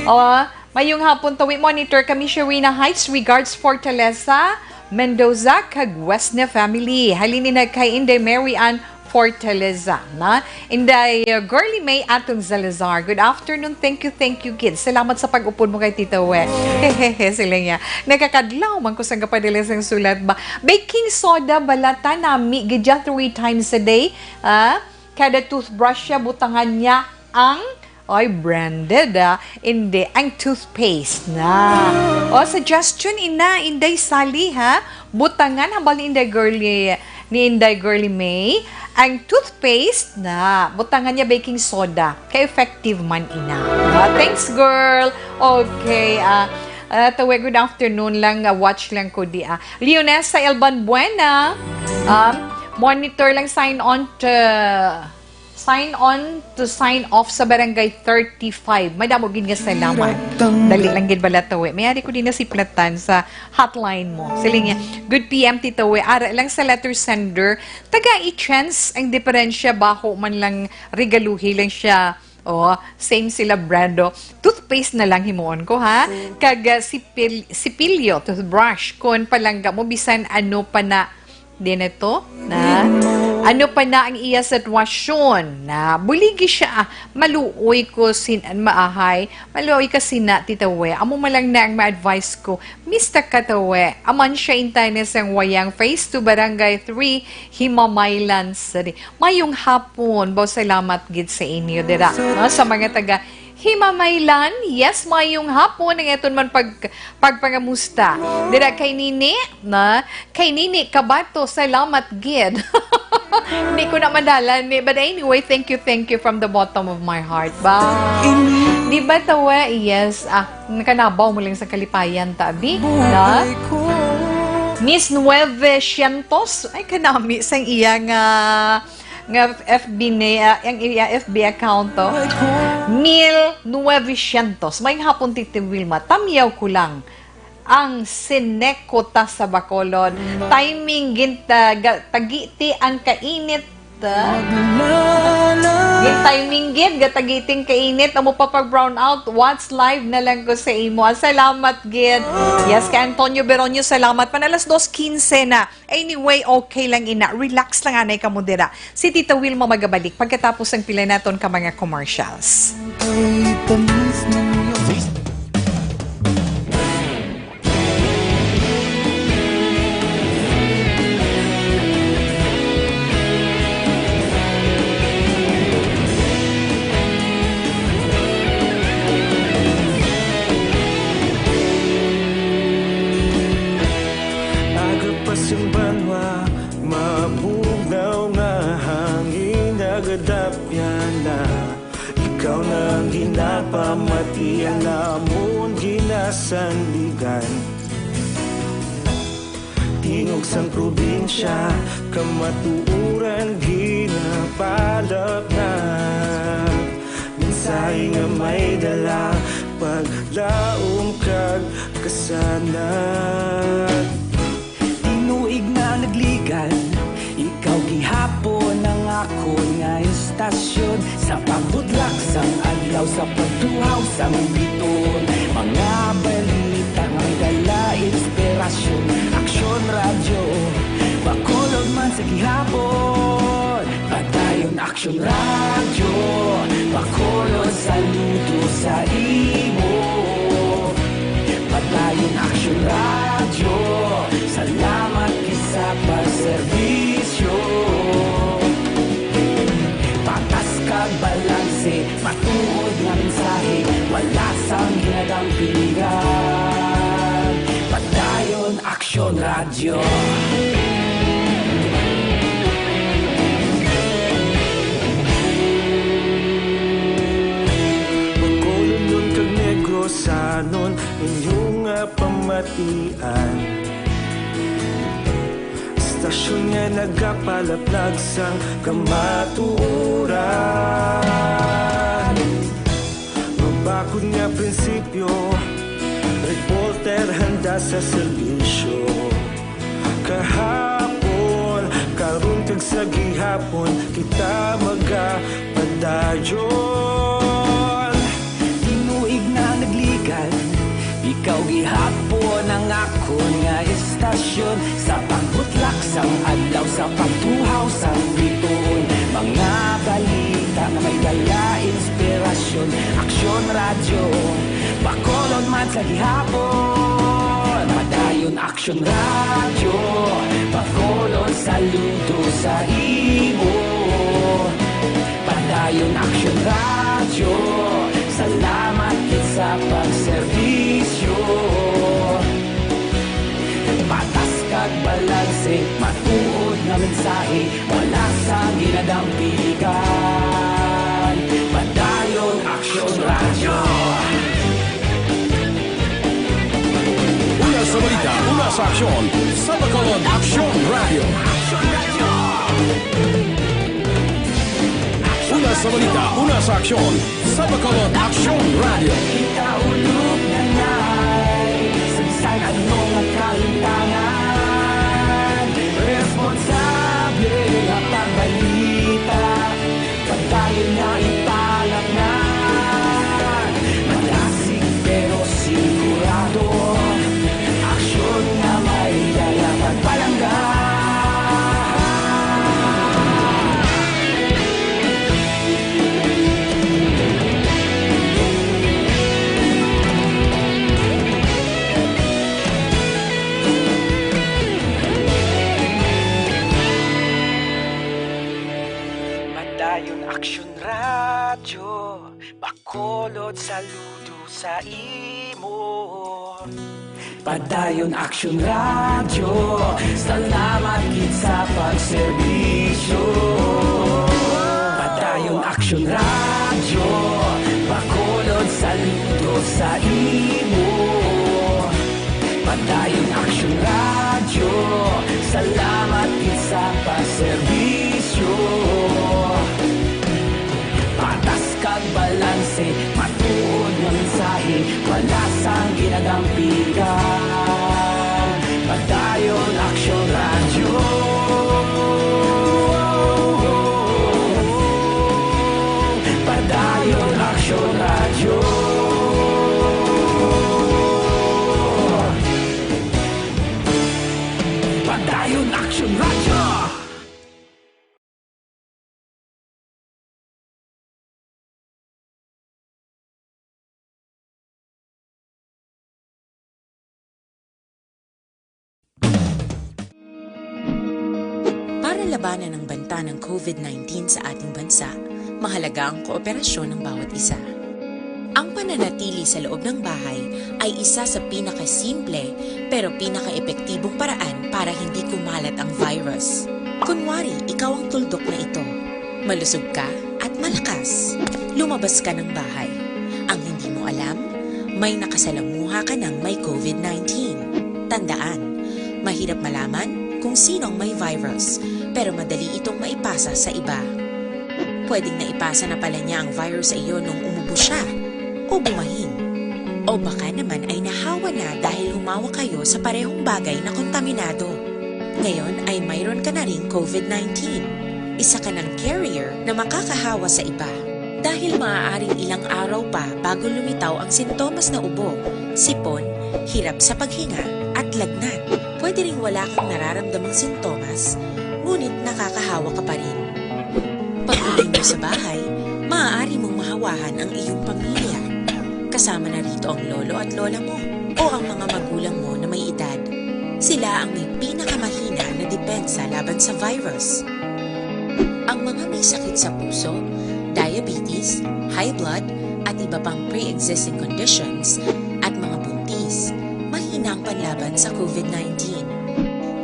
Oh, mayong hapon, Tawi Monitor. Kami Sherina Heights, regards Fortaleza, Mendoza, kag Wesne family. Halin ina kay Inday Mary Ann Fortaleza, na? Inday, uh, Girly May Atong Salazar. Good afternoon. Thank you, thank you, kids. Salamat sa pag-upod mo kay Tita We. Hehehe, sila niya. Nakakadlaw man ko sang kapadala sang sulat ba. Baking soda, balata nami, gidya three times a day. Ah, kada toothbrush siya, butangan niya ang, oy, branded, ah. Hindi, ang toothpaste na. O, suggestion, ina, Inday Sally, ha? Butangan, hambal ni Inday Girly, ni Inday Girly May, ang toothpaste na. Butangan niya baking soda. Kay effective man, ina. Ah, thanks, girl. Okay, ah, ah, Tawi, good afternoon lang. Ah, watch lang ko di, ah. Leonessa Elban Buena, um, monitor lang, sign on to Sign on to sign off sa Barangay thirty-five. Madamo gid nga salamat. Dali lang gid bala to, eh. Mayari ko din na si Platan sa hotline mo. Sila niya, "Good P M, Tito, eh. Ara lang sa letter sender. Taga i-chance ang diferensya, baho man lang regaluhi lang siya." Oh, same sila, Brando. Toothpaste na lang himuon ko, ha? Kag, ah, sipil-, sipilyo, toothbrush, kon palangga mo, bisan ano pa na Di na to, na? Ano pa na ang iya sitwasyon? Na, buligi siya, ah. Maluoy ko sin-, maahay. Maluoy ka sina, Tita We. Amo man lang na ang ma-advise ko. Mista ka, Tawe. Aman siya intay na sang Wayang Phase two, Barangay three, Himamaylan City. Mayong hapon. Baw, salamat gid sa inyo dira. No? Sa mga taga Himamaylan, yes, mayong hapon ang aton man pag-, pagpangamusta. Dira kay Nini, na, kay Nini Kabato, salamat gid. Hindi ko na madala ni, but anyway, thank you, thank you from the bottom of my heart. Bye. Di ba, tawa? Yes. Ah, nakanabaw mo lang sa kalipayan, tabi? Na? Miss Nueve Cientos. Ay, kanami sang iya nga, nga F B ni, ah, ang iya F B account, to. Mil Nueve Cientos. May hapon, Tita Wilma. Tamyaw ko lang ang Seneco ta sa Bacolod. Timing gid, ah, ga-, tagiti ang kainit, ah. Gid timing gid, gatagiti ang kainit. Amo pa pag brown out, watch live na lang ko sa imo. Ah, salamat gid. Yes, kay Antonio Beronio, salamat. Pan alas dos quince na. Anyway, okay lang ina. Relax lang anay kamo dira. Si Tita Wilma magabalik pagkatapos ang pila naton ka mga commercials. Aga pa sing banwa, mabugnaw nga hangin nagadapyan na. Ikaw na ang ginapamati, ang amon ginasandigan. Tingog sang probinsya, kamatuoran ginapalapnag. Mensahe nga may dala, paglaom kag kasanag. Tinuig nga nagligan, ikaw gihapon ang akon nga istasyon. Sa pagbutlak sang adlaw, sa pagtuhaw sang biton, mga balita nga may dala inspirasyon. Aksyon Radyo, Bacolod man sa gihapon. Padayon Aksyon Radyo, Bacolod, saludo sa imo. Padayon Aksyon Radyo, salamat gid sa pagserbisyo. Patas kag balanse, matuod nga mensahe, wala sang ginadampigan. Padayon Aksyon Radyo. Bacolodnon kag Negrosanon, inyo nga pamatian. Istasyon nga nagapalaplag sang kamatuoran. Mabakod nga prinsipyo, reporter handa sa serbisyo. Kahapon, karon kag sa gihapon, kita magapadayon. Tinuig na nagligan, ikaw gihapon ang akon nga istasyon. Sa pagbutlak sang adlaw, sa pagtuhaw sang bituon, mga balita nga may dala inspirasyon. Aksyon Radyo, Bacolod man sa gihapon. Padayon Aksyon Radyo, Bacolod, saludo sa imo. Padayon Aksyon Radyo, salamat gid sa pagserbisyo. Patas kag balanse, matuod nga mensahe, wala sang ginadampigan. Padayon Aksyon Radyo. Una sa balita, una sa aksyon, sa Bacolod Aksyon Radyo. Una sa balita, una sa aksyon, sa Bacolod Aksyon Radyo. Ikaulo na ngay, sa bisan ano nga kalimtangan, responsable nga pagbalita, padayon nga ipalapngan. Madasig pero sigurado, aksyon nga may dala pagpalangga. Padayon Aksyon Radyo, Bacolod, saludo sa imo. Padayon Aksyon Radyo, salamat gid sa pagserbisyo. Padayon Aksyon Radyo, Bacolod, Saludo sa imo, Padayon Action Radio. Salamat gid sa pagserbisyo. Patas kag balanse, matuod nga mensahe, wala sang ginadampigan. Padayon Action Radio. Padayon Action Radio. Padayon Action Radio. Para labanan ang banta ng COVID nineteen sa ating bansa, mahalaga ang kooperasyon ng bawat isa. Ang pananatili sa loob ng bahay ay isa sa pinakasimple pero pinakaepektibong paraan para hindi kumalat ang virus. Kunwari, ikaw ang tuldok na ito. Malusog ka at malakas. Lumabas ka ng bahay. Ang hindi mo alam, may nakasalamuha ka ng may COVID nineteen. Tandaan, mahirap malaman kung sino ang may virus, pero madali itong maipasa sa iba. Pwedeng naipasa na pala niya ang virus sa iyo nung umubo siya o bumahin. O baka naman ay nahawa na dahil humawak kayo sa parehong bagay na kontaminado. Ngayon ay mayroon ka na ring COVID nineteen. Isa ka ng carrier na makakahawa sa iba. Dahil maaaring ilang araw pa bago lumitaw ang sintomas na ubo, sipon, hirap sa paghinga, at lagnat. Pwede ring wala kang nararamdamang sintomas, ngunit nakakahawa ka pa rin. Pag-uwi mo sa bahay, maaari mong mahawahan ang iyong pamilya. Kasama na rito ang lolo at lola mo o ang mga magulang mo na may edad. Sila ang may pinakamahina na depensa laban sa virus. Ang mga may sakit sa puso, diabetes, high blood, at iba pang pre-existing conditions, at mga buntis, mahina ang panlaban sa COVID nineteen.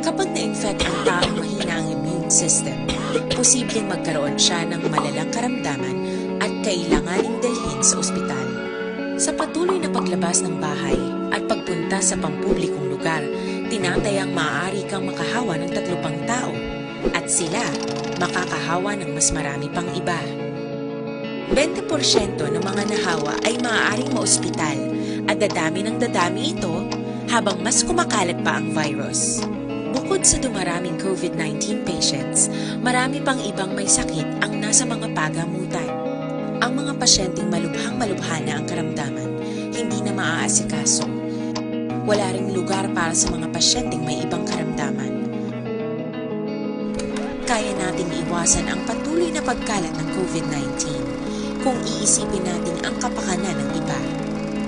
Kapag na-infect ang taong mahina ang immune system, posibleng magkaroon siya ng malalang karamdaman at kailanganing dalhin sa ospital. Sa patuloy na paglabas ng bahay at pagpunta sa pampublikong lugar, tinatayang maaari kang makahawa ng tatlo pang tao at sila makakahawa ng mas marami pang iba. Bente porsyento ng mga nahawa ay maaaring maospital at dadami ng dadami ito habang mas kumakalat pa ang virus. Bukod sa dumaraming COVID nineteen patients, marami pang ibang may sakit ang nasa mga pagamutan. Ang mga pasyenteng malubhang-malubha na ang karamdaman, hindi na maaasikaso. Wala ring lugar para sa mga pasyenteng may ibang karamdaman. Kaya nating iwasan ang patuloy na pagkalat ng COVID nineteen kung iisipin natin ang kapakanan ng iba.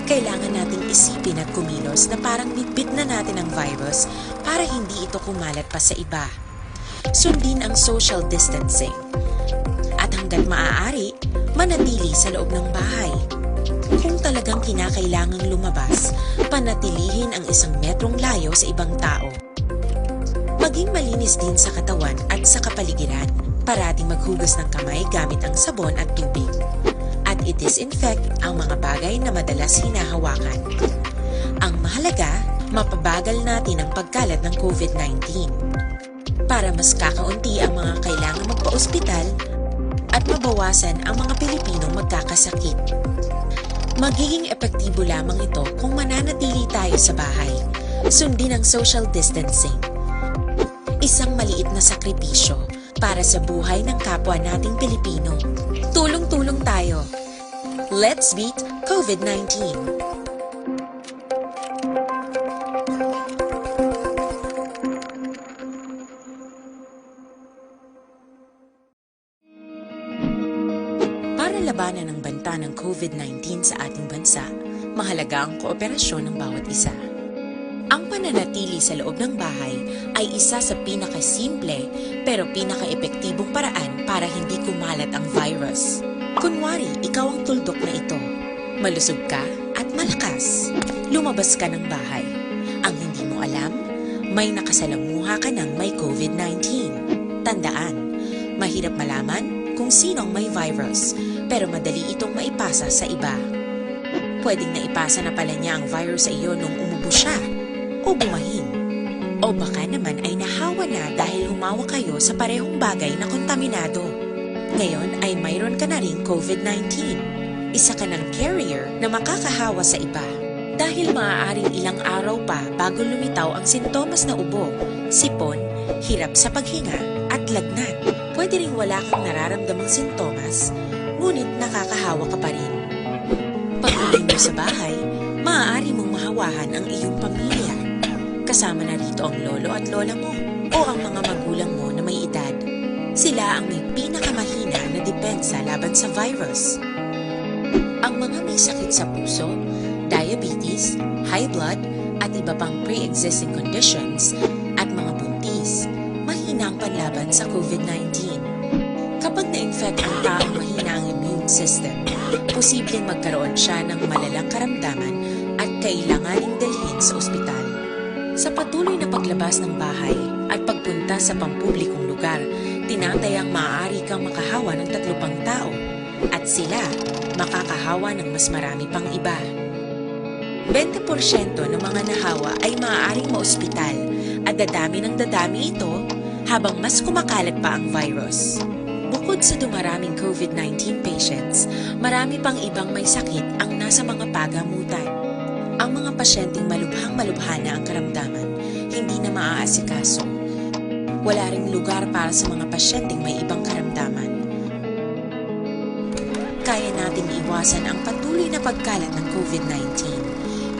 Kailangan nating isipin at kumilos na parang bitbit na natin ang virus para hindi ito kumalat pa sa iba. Sundin ang social distancing. At hanggat maaari, manatili sa loob ng bahay. Kung talagang kinakailangang lumabas, panatilihin ang isang metrong layo sa ibang tao. Maging malinis din sa katawan at sa kapaligiran. Parating maghugas ng kamay gamit ang sabon at tubig. At i-disinfect ang mga bagay na madalas hinahawakan. Ang mahalaga, mapabagal natin ang pagkalat ng COVID nineteen. Para mas kakaunti ang mga kailangang magpa-ospital at mabawasan ang mga Pilipinong magkakasakit. Magiging epektibo lamang ito kung mananatili tayo sa bahay. Sundin ang social distancing. Isang maliit na sakripisyo para sa buhay ng kapwa nating Pilipino. Tulong-tulong tayo. Let's beat COVID nineteen. Para labanan ang banta ng COVID nineteen sa ating bansa, mahalaga ang kooperasyon ng bawat isa. Ang pananatili sa loob ng bahay ay isa sa pinakasimple pero pinakaepektibong paraan para hindi kumalat ang virus. Kunwari, ikaw ang tuldok na ito. Malusog ka at malakas. Lumabas ka ng bahay. Ang hindi mo alam, may nakasalamuha ka ng may COVID nineteen. Tandaan, mahirap malaman kung sino ang may virus, pero madali itong maipasa sa iba. Pwedeng naipasa na pala niya ang virus sa iyo nung umubo siya o bumahin. O baka naman ay nahawa na dahil humawak kayo sa parehong bagay na kontaminado. Ngayon ay mayroon ka na ring COVID nineteen. Isa ka ng carrier na makakahawa sa iba. Dahil maaaring ilang araw pa bago lumitaw ang sintomas na ubo, sipon, hirap sa paghinga, at lagnat. Pwede ring wala kang nararamdamang sintomas, ngunit nakakahawa ka pa rin. Pag-uwi mo sa bahay, maaari mong mahawahan ang iyong pamilya. Kasama na rito ang lolo at lola mo o ang mga magulang mo na may edad. Sila ang may pinakamahina na depensa laban sa virus. Ang mga may sakit sa puso, diabetes, high blood, at iba pang pre-existing conditions, at mga buntis, mahina ang panlaban sa COVID nineteen. Kapag na-infect ang taong mahina ang immune system, posibleng magkaroon siya ng malalang karamdaman at kailanganing dalhin sa ospital. Sa patuloy na paglabas ng bahay at pagpunta sa pampublikong lugar, tinatayang maaari kang makahawa ng tatlo pang tao, at sila makakahawa ng mas marami pang iba. Bente porsyento ng mga nahawa ay maaaring maospital, at dadami ng dadami ito habang mas kumakalat pa ang virus. Bukod sa dumaraming COVID nineteen patients, marami pang ibang may sakit ang nasa mga pagamutan. Ang mga pasyenteng malubhang-malubha na ang karamdaman, hindi na maaasikaso. Wala ring lugar para sa mga pasyenteng may ibang karamdaman. Kaya nating iwasan ang patuloy na pagkalat ng COVID nineteen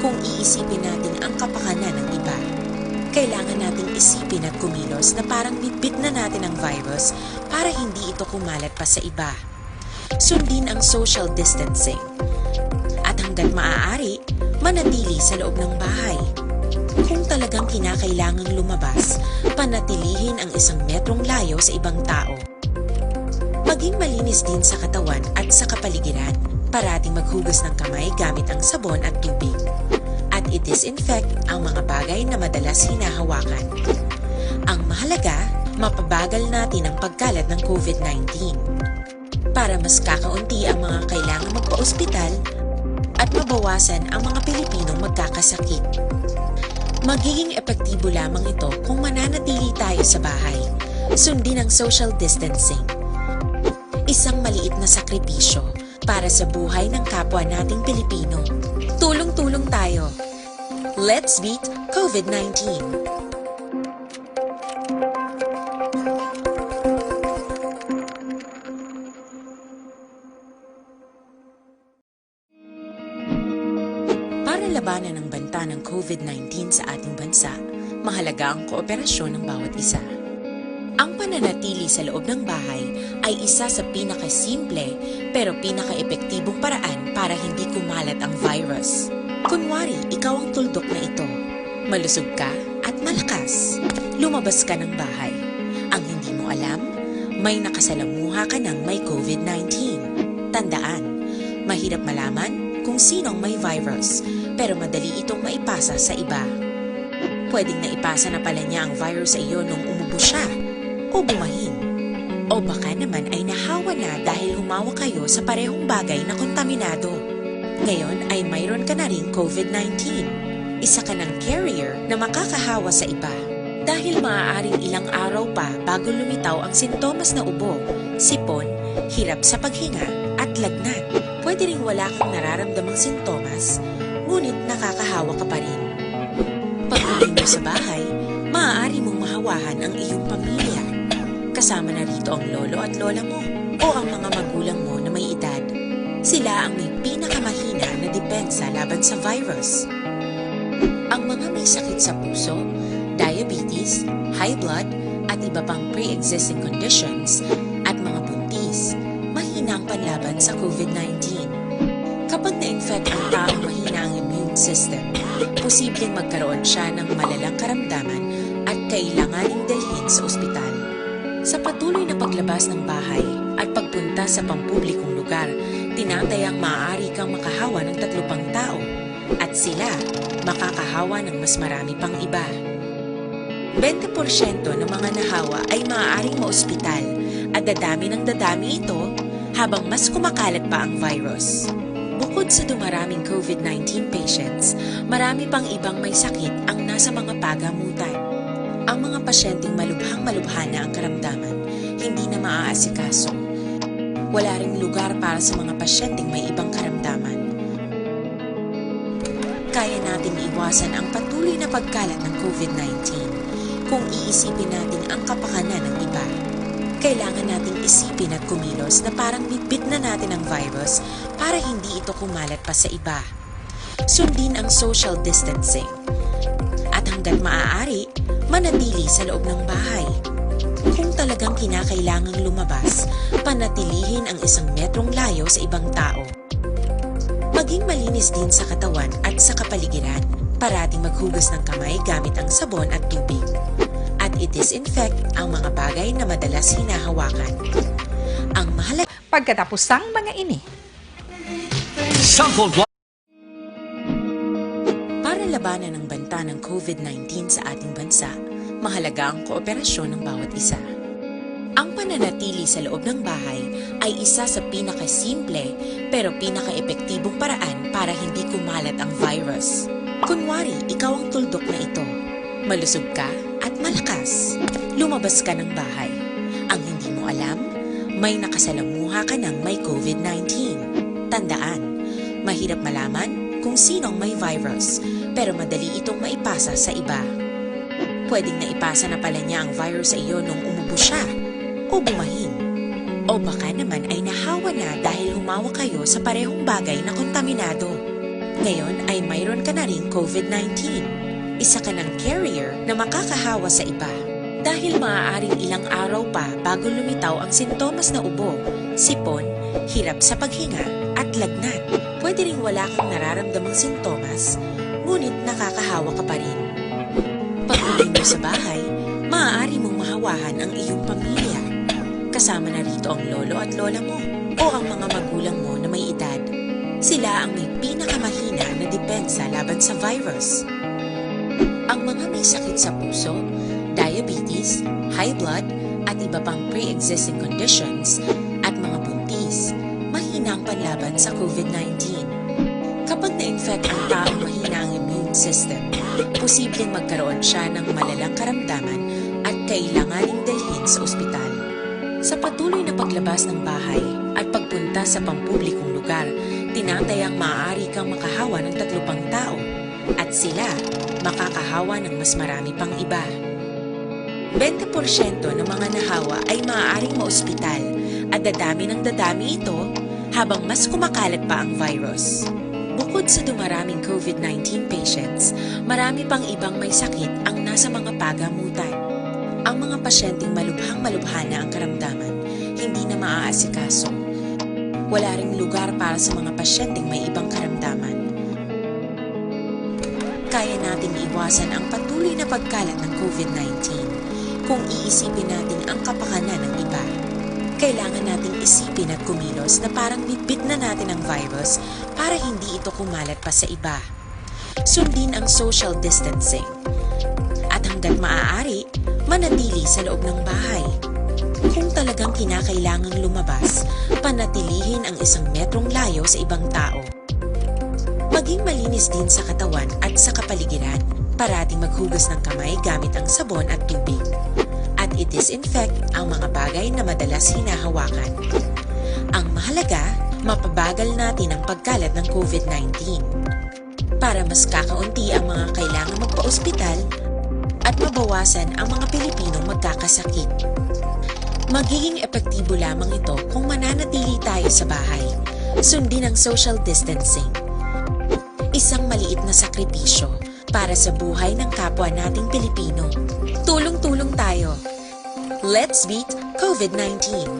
kung iisipin natin ang kapakanan ng iba. Kailangan nating isipin at kumilos na parang bitbit na natin ang virus para hindi ito kumalat pa sa iba. Sundin ang social distancing. At hanggat maaari, manatili sa loob ng bahay. Kung talagang kinakailangang lumabas, panatilihin ang isang metrong layo sa ibang tao. Maging malinis din sa katawan at sa kapaligiran. Parating maghugas ng kamay gamit ang sabon at tubig. At i-disinfect ang mga bagay na madalas hinahawakan. Ang mahalaga, mapabagal natin ang pagkalat ng COVID nineteen. Para mas kakaunti ang mga kailangang magpa-ospital at mabawasan ang mga Pilipinong magkakasakit. Magiging epektibo lamang ito kung mananatili tayo sa bahay. Sundin ang social distancing. Isang maliit na sakripisyo para sa buhay ng kapwa nating Pilipino. Tulong-tulong tayo. Let's beat COVID nineteen. Para labanan ang banta ng COVID nineteen sa ating bansa, mahalaga ang kooperasyon ng bawat isa. Ang pananatili sa loob ng bahay ay isa sa pinakasimple pero pinakaepektibong paraan para hindi kumalat ang virus. Kunwari, ikaw ang tuldok na ito. Malusog ka at malakas. Lumabas ka ng bahay. Ang hindi mo alam, may nakasalamuha ka ng may COVID nineteen. Tandaan, mahirap malaman kung sino ang may virus, pero madali itong maipasa sa iba. Pwedeng naipasa na pala niya ang virus sa iyo nung umubo siya o bumahin. O baka naman ay nahawa na dahil humawak kayo sa parehong bagay na kontaminado. Ngayon ay mayroon ka na ring COVID nineteen. Isa ka ng carrier na makakahawa sa iba. Dahil maaaring ilang araw pa bago lumitaw ang sintomas na ubo, sipon, hirap sa paghinga, at lagnat. Pwede ring wala kang nararamdamang sintomas, ngunit nakakahawa ka pa rin. Pag-uwi mo sa bahay, maaari mong mahawahan ang iyong pamilya. Kasama na rito ang lolo at lola mo o ang mga magulang mo na may edad. Sila ang may pinakamahina na depensa laban sa virus. Ang mga may sakit sa puso, diabetes, high blood, at iba pang pre-existing conditions, at mga buntis, mahina ang panlaban sa COVID nineteen. Kapag na-infect ang taong mahina ang immune system, posibleng magkaroon siya ng malalang karamdaman at kailanganing dalhin sa ospital. Sa patuloy na paglabas ng bahay at pagpunta sa pampublikong lugar, tinatayang maaari kang makahawa ng tatlo pang tao, at sila makakahawa ng mas marami pang iba. Bente porsyento ng mga nahawa ay maaaring maospital, at dadami ng dadami ito habang mas kumakalat pa ang virus. Bukod sa dumaraming COVID nineteen patients, marami pang ibang may sakit ang nasa mga pagamutan. Ang mga pasyenteng malubhang-malubha na ang karamdaman, hindi na maaasikaso. Wala ring lugar para sa mga pasyenteng may ibang karamdaman. Kaya nating iwasan ang patuloy na pagkalat ng COVID nineteen kung iisipin natin ang kapakanan ng iba. Kailangan nating isipin at kumilos na parang bitbit na natin ang virus para hindi ito kumalat pa sa iba. Sundin ang social distancing. At hanggat maaari, manatili sa loob ng bahay. Kung talagang kinakailangang lumabas, panatilihin ang isang metrong layo sa ibang tao. Maging malinis din sa katawan at sa kapaligiran. Parating maghugas ng kamay gamit ang sabon at tubig. At i-disinfect ang mga bagay na madalas hinahawakan. Ang mahalaga Pagkatapos sang mga ini. Sample Para labanan ang banta ng COVID nineteen sa ating bansa, mahalaga ang kooperasyon ng bawat isa. Ang pananatili sa loob ng bahay ay isa sa pinakasimple pero pinakaepektibong paraan para hindi kumalat ang virus. Kunwari, ikaw ang tuldok na ito. Malusog ka at malakas. Lumabas ka ng bahay. Ang hindi mo alam, may nakasalamuha ka ng may COVID nineteen. Tandaan, mahirap malaman kung sino ang may virus, pero madali itong maipasa sa iba. Pwedeng naipasa na pala niya ang virus sa iyo nung umubo siya o bumahin. O baka naman ay nahawa na dahil humawak kayo sa parehong bagay na kontaminado. Ngayon ay mayroon ka na ring COVID nineteen. Isa ka ng carrier na makakahawa sa iba. Dahil maaaring ilang araw pa bago lumitaw ang sintomas na ubo, sipon, hirap sa paghinga, at lagnat. Pwede ring wala kang nararamdamang sintomas, ngunit nakakahawa ka pa rin. Pag-uwi mo sa bahay, maaari mong mahawahan ang iyong pamilya, kasama na rito ang lolo at lola mo o ang mga magulang mo na may edad. Sila ang may pinakamahina na depensa laban sa virus. Ang mga may sakit sa puso, diabetes, high blood, at iba pang pre-existing conditions, at mga buntis, mahina ang panlaban sa COVID nineteen. Kapag na-infect ang taong mahina ang immune system, posibleng magkaroon siya ng malalang karamdaman at kailanganing dalhin sa ospital. Sa patuloy na paglabas ng bahay at pagpunta sa pampublikong lugar, tinatayang maaari kang makahawa ng tatlo pang tao at sila makakahawa ng mas marami pang iba. Bente porsyento ng mga nahawa ay maaaring maospital at dadami ng dadami ito habang mas kumakalat pa ang virus. Bukod sa dumaraming COVID nineteen patients, marami pang ibang may sakit ang nasa mga pagamutan. Ang mga pasyenteng malubhang-malubha na ang karamdaman, hindi na maaasikaso. Wala ring lugar para sa mga pasyenteng may ibang karamdaman. Kaya nating iwasan ang patuloy na pagkalat ng COVID nineteen kung iisipin natin ang kapakanan ng iba. Kailangan nating isipin at kumilos na parang bitbit na natin ang virus para hindi ito kumalat pa sa iba. Sundin ang social distancing. At hanggat maaari, manatili sa loob ng bahay. Kung talagang kinakailangang lumabas, panatilihin ang isang metrong layo sa ibang tao. Maging malinis din sa katawan at sa kapaligiran. Parating maghugas ng kamay gamit ang sabon at tubig. At i-disinfect ang mga bagay na madalas hinahawakan. Ang mahalaga, mapabagal natin ang pagkalat ng COVID nineteen. Para mas kakaunti ang mga kailangang magpa-ospital at mabawasan ang mga Pilipinong magkakasakit. Magiging epektibo lamang ito kung mananatili tayo sa bahay. Sundin ang social distancing. Isang maliit na sakripisyo para sa buhay ng kapwa nating Pilipino. Tulong-tulong tayo. Let's beat COVID nineteen.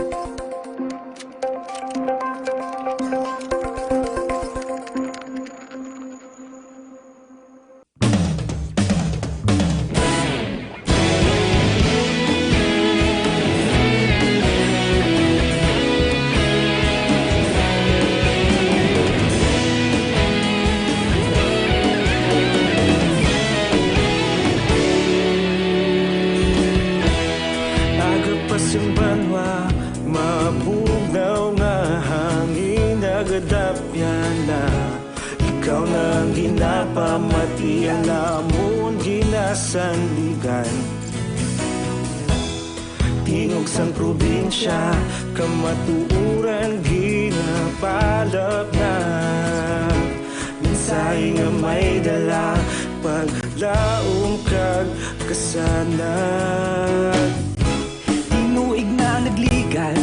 Agapas ang banwa, sandigan. Tingog sang probinsya, kamatuoran ginapalapnag. Mensahe nga may dala, paglaom kag kasanag. Tinuig na nagligad,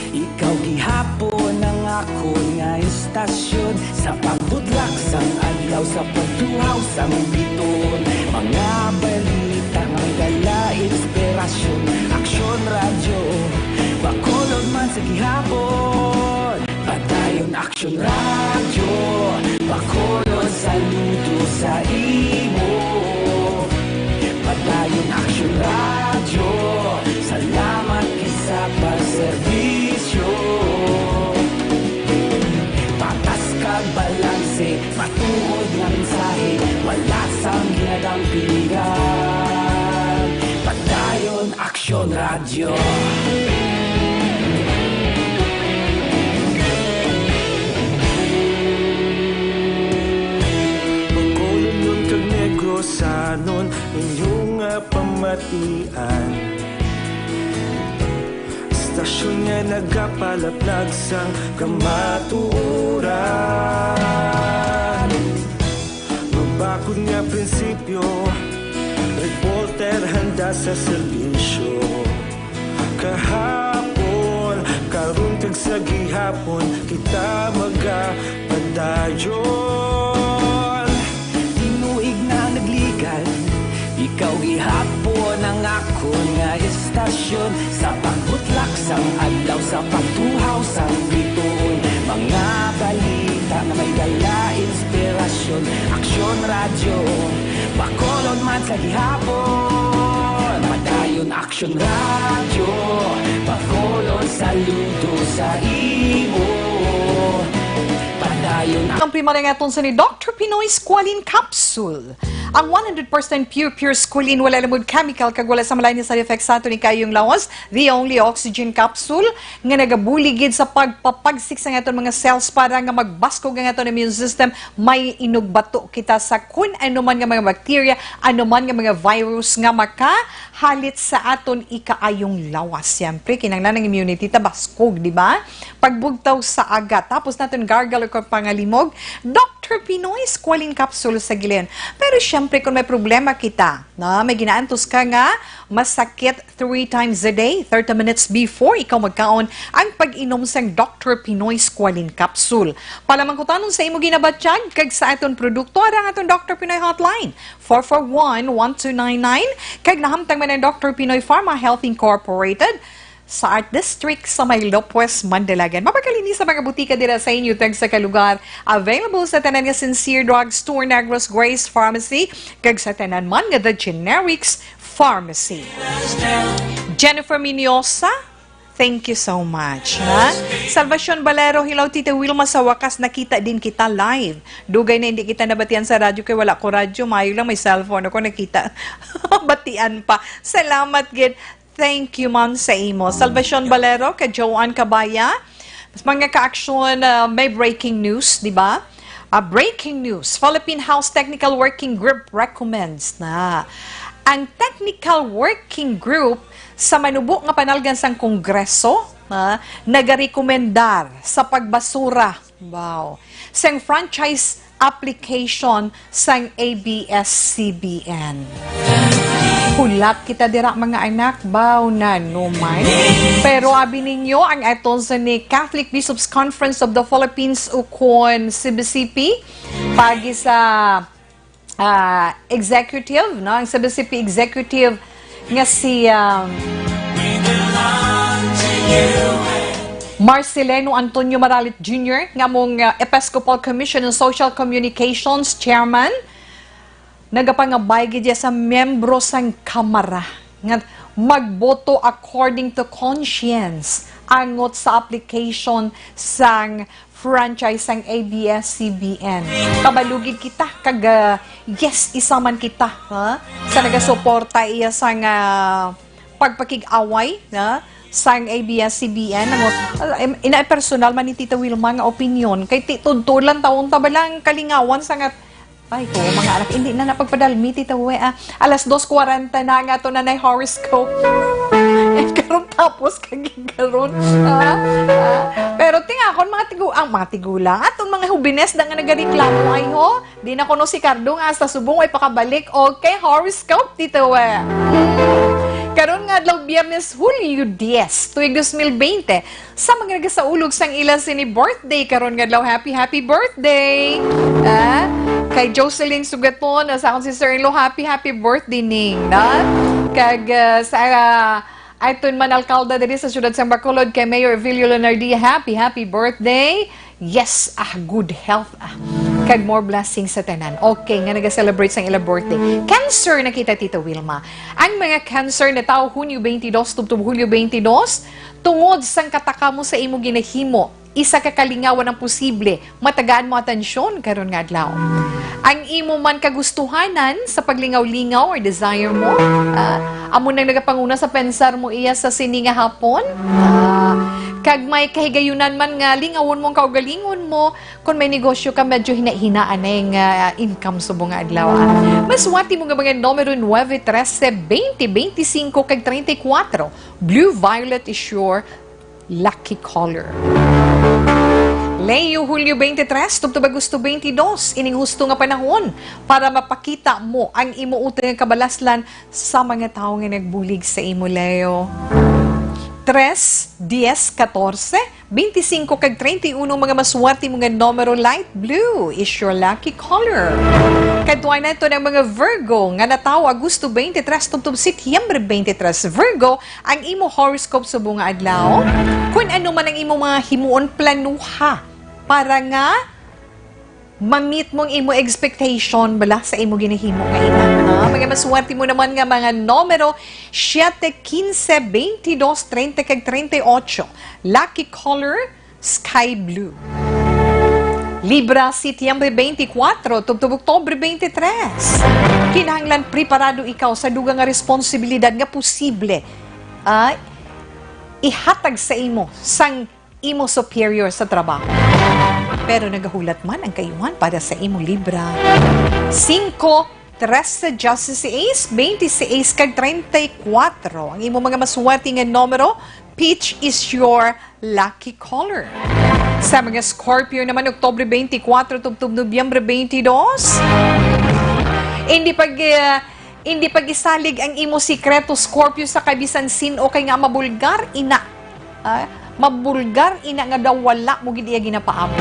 ikaw gihapon ang akon nga istasyon. Sa pagbutlak sang adlaw, sa pagtuhaw sang bituon, mga balita nga may dala inspirasyon. Aksyon Radyo, Bacolod man sa gihapon. Padayon Aksyon Radyo, Bacolod, saludo sa imo. Padayon Aksyon Radyo, salamat gid sa pagserbisyo. Patas kag balanse, matuod nga mensahe, wala sang ginadampigan. Padayon Aksyon Radyo. Bacolodnon kag Negrosanon, inyo nga pamatian. Istasyon nga nagapalaplag sang kamatuoran. Mabakod nga prinsipyo, reporter handa sa serbisyo. Kahapon, karon kag sa gihapon, kita magapadayon. Tinuig na nagligad, ikaw gihapon ang akon nga istasyon. Sa pagbutlak sang adlaw, sa pagtuhaw sang bituon, mga balita nga may dala inspirasyon. Aksyon Radyo, Bacolod man sa gihapon. Padayon Aksyon Radyo, Bacolod, saludo sa imo. Padayon Ang primarya nga aton sa ni Doctor Pinoy Squalene Capsule. Ang one hundred percent pure, pure squalene, wala lamud chemical, kag wala sa malain nga side effects sa aton ikaayong lawas. The only oxygen capsule nga nagabulig gid sa pagpapagsik sa aton mga cells para nga magbaskog ang aton immune system. May inugbato kita sa kun ano man nga mga bacteria, ano man nga mga virus nga makahalit sa aton ikaayong lawas. Siyempre, kinahanglan ang immunity ta baskog, di ba? Pagbugtaw sa aga, tapos naton gargle o pangalimog, Doctor Pinoy Squalene Capsule sa Gilen. Pero siyempre, kung may problema kita, na may ginaantos ka nga masakit three times a day, thirty minutes before ikaw magkaon, ang pag-inom sang Doctor Pinoy Squalene Capsule. Para mangkutanon sa imo ginabatyag kag sa aton produkto, ara ang aton Doctor Pinoy Hotline, four four one, one two nine nine, kag nahamtang man ang Doctor Pinoy Pharma Health Incorporated, sa Art District sa may Lopez, Mandalagan. Mapakalini sa mga butika dira sa inyo tagsa ka lugar. Available sa tanan nga Sincere Drugstore, Negros Grace Pharmacy, kag sa tanan man nga The Generics Pharmacy. Jennifer Miniosa, thank you so much, ha? Salvacion Balero, hello, Tita Wilma, sa wakas nakita din kita live. Dugay na hindi kita nabatian sa radyo kay wala ko radyo, mayo lang may cellphone ako, nakita. Batian pa. Salamat gid. Thank you, ma'am, sa imo. Salvacion Balero, kay Joanne Cabaya. Mas mga ka-aksyon, ah, may breaking news, di ba? Ah, breaking news, Philippine House Technical Working Group recommends na ang Technical Working Group sa manubo nga panalgan sang Kongreso, ah, nagarekomendar sa pagbasura, wow, sang franchise application sang A B S C B N. Hulat kita dira, mga anak, baw na numan. Pero abi ninyo, ang aton sa ni Catholic Bishops Conference of the Philippines ukon C B C P, pagi sa, ah, executive, no? Ang C B C P executive nga si, um, Marcelino Antonio Maralit Junior, nga among, ah, Episcopal Commission on Social Communications Chairman, nagapangabay gid siya sa miyembro sang Kamara nga magboto according to conscience angot sa application sang franchise sang A B S C B N. Kabalo gid kita kag, ah, yes, isa man kita, ha? Sa nagasuporta iya sang, ah, pagpakig-away, na, sang A B S C B N. Ang, ah, im-, ina personal man ni Tita Wilma nga opinyon. Kay ti-, tudto lang taon ta ba lang kalingawan sa nga Ay, ko, mga anak, hindi na napagpadalmi, Tita Ue, ah. Alas dos kwarenta na nga to, Nanay Horoscope. Eh, karon tapos, kagi karon. Ah, ah. Pero tingakon, mga tigu-, ang mga tigulang, aton mga hubines na nga nagareklamo, ay ho, di na kuno si Cardo nga hasta subong ay pakabalik. Okay, horoscope, Tita Ue. Karon nga adlaw, Biyernes, Hulyo diyes, tuig dos mil bente, sa mga nagasaulog sang ila sini birthday karon nga adlaw, happy, happy birthday! Ah, kay Jocelyn Sugaton, ah, sa akong sister-in-law, happy, happy birthday, Ning, na? Kag, ah, sa, ah, Ayton man alkalde diri sa siyudad sang Bacolod, kay Mayor Evilio Leonardia, happy, happy birthday! Yes, ah, good health, ah. Kag more blessings sa tanan. Okay, nga nag-celebrate sang ila birthday. Cancer na kita, Tita Wilma. Ang mga Cancer na tawo Hunyo twenty-two tubtob Hulyo twenty-two, tungod sang kataka mo sa imo ginahimo, isa ka kalingawan ang posible matagaan mo atensyon karon nga adlaw. Ang imo man kagustuhanan sa paglingaw-lingaw or desire mo, ah, amo nang nagapanguna sa pensar mo iya sa sini nga hapon. Ah, kag may kahigayunan man nga lingawon mo ang kaugalingon mo, kung may negosyo ka, medyo hina-hinaan na yung, ah, income subong nga adlaw, ah. Masuwati mo nga mga numero nuebe, trese, beinte, beintisinko, kag treinta y kuatro. Blue Violet is your lucky color. Leo, Hulyo twenty-three, tubtob Agosto twenty-two, ining husto nga panahon para mapakita mo ang imo utang nga kabalaslan sa mga tawo nga nagbulig sa imo, Leo. Tres, dies, katorse, beintisinko kag treinta y uno, mga maswerte mo nga numero, light blue is your lucky color. Kadtuan nato ang mga Virgo nga natawo Agosto twenty-three tubtob Setyembre twenty-three. Virgo, ang imo horoscope subong nga adlaw. Kung ano man ang imo mga himuon, planuha para nga ma-meet mo ang imo expectation bala sa imo ginahimo nga ina, ha? Mga maswerte mo naman nga mga numero, siete, quince, veintidós, treinta kag treinta y ocho. Lucky color, sky blue. Libra, Setyembre twenty-four tubtob Oktubre twenty-three. Kinahanglan preparado ikaw sa dugang nga responsibilidad nga posible, ah, ihatag sa imo sang imo superior sa trabaho. Pero nagahulat man ang kaayuhan para sa imo, Libra. Singko, trese, dieciséis, veintiséis, kag treinta y cuatro. Ang imo mga maswerte nga numero, peach is your lucky color. Sa mga Scorpio naman, Oktubre twenty-four tubtob Nobyembre twenty-two. Hindi pag, eh, hindi pag-isalig ang imo sikreto, Scorpio, sa kay bisan sin-o, kay nga mabulgar ina. Ah, mabulgar ina nga daw wala mo gid iya ginapaabot.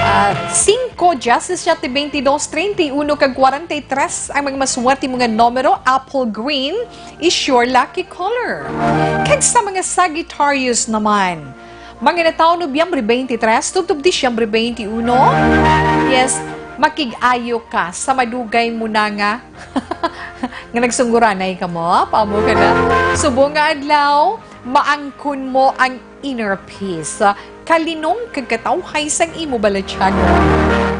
Ah, singko, diecisiete, veintidós, treinta y uno, kag kwarenta y tres ang mga maswerte mo nga numero. Apple green is your lucky color. Kag sa mga Sagittarius naman, mga natawo Nobyembre twenty-three tubtob Disyembre twenty-uno, yes, makig-ayo ka sa madugay mo na nga nga nagsungguranay ka mo, paamo ka na. Subong nga adlaw, maangkon mo ang inner peace, kalinong kag katawhay sang imo balatyagon.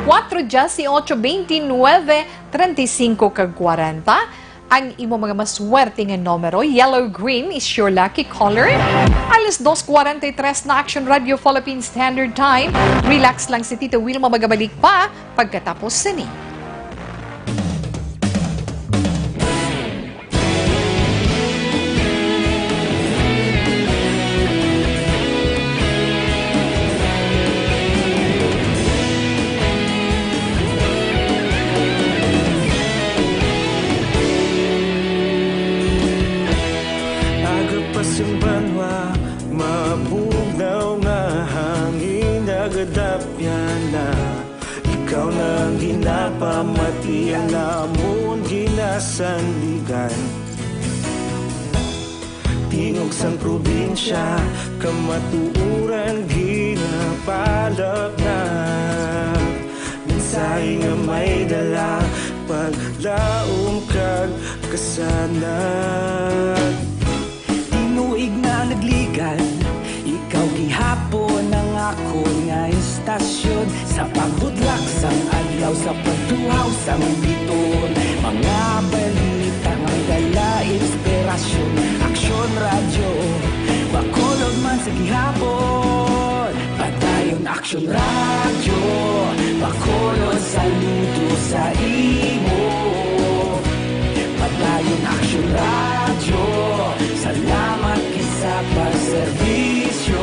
Cuatro, dieciocho, veintinueve, treinta y cinco, kag kwarenta ang imo mga maswerte nga numero. Yellow green is your lucky color. Alas dos kwarenta y tres na, Action Radio Philippine Standard Time. Relax lang, si Tita Wilma magabalik pa pagkatapos sini. Aga pa sing banwa, mabugnaw nga hangin nagadapyan na. Ikaw na ang ginapamati, ang amon ginasandigan. Tingog sang probinsya, kamatuoran ginapalapnag. Mensahe nga may dala, paglaom kag kasanag. Tinuig na nagligad, ikaw gihapon ang akon nga istasyon. Sa pagbudlak sang adlaw, sa pagtuhaw sang biton, mga balita nga dala inspirasyon. Aksyon Radyo, Bacolod man sa gihapon. Padayon Aksyon Radyo, Bacolod, saludo sa imo. Padayon Aksyon Radyo, salamat gid sa pagserbisyo.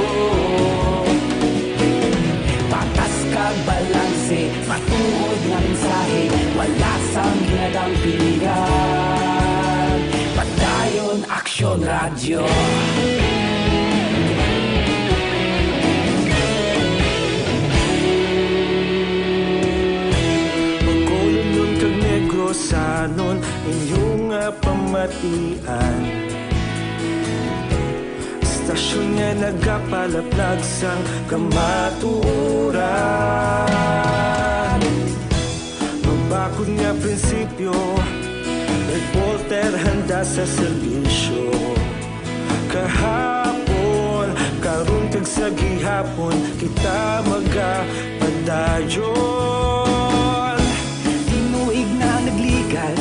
Patas kag balanse, matuod nga mensahe, wala sang ginadang piligan. Padayon Aksyon Radyo. Bacolodnon kag Negrosanon, inyo nga pamatian. Istasyon nga nagapalaplag sang kamatuoran. Mabakod nga prinsipyo, reporter handa sa serbisyo. Kahapon, karon kag sa gihapon, kita magapadayon. Tinuig na nagligan,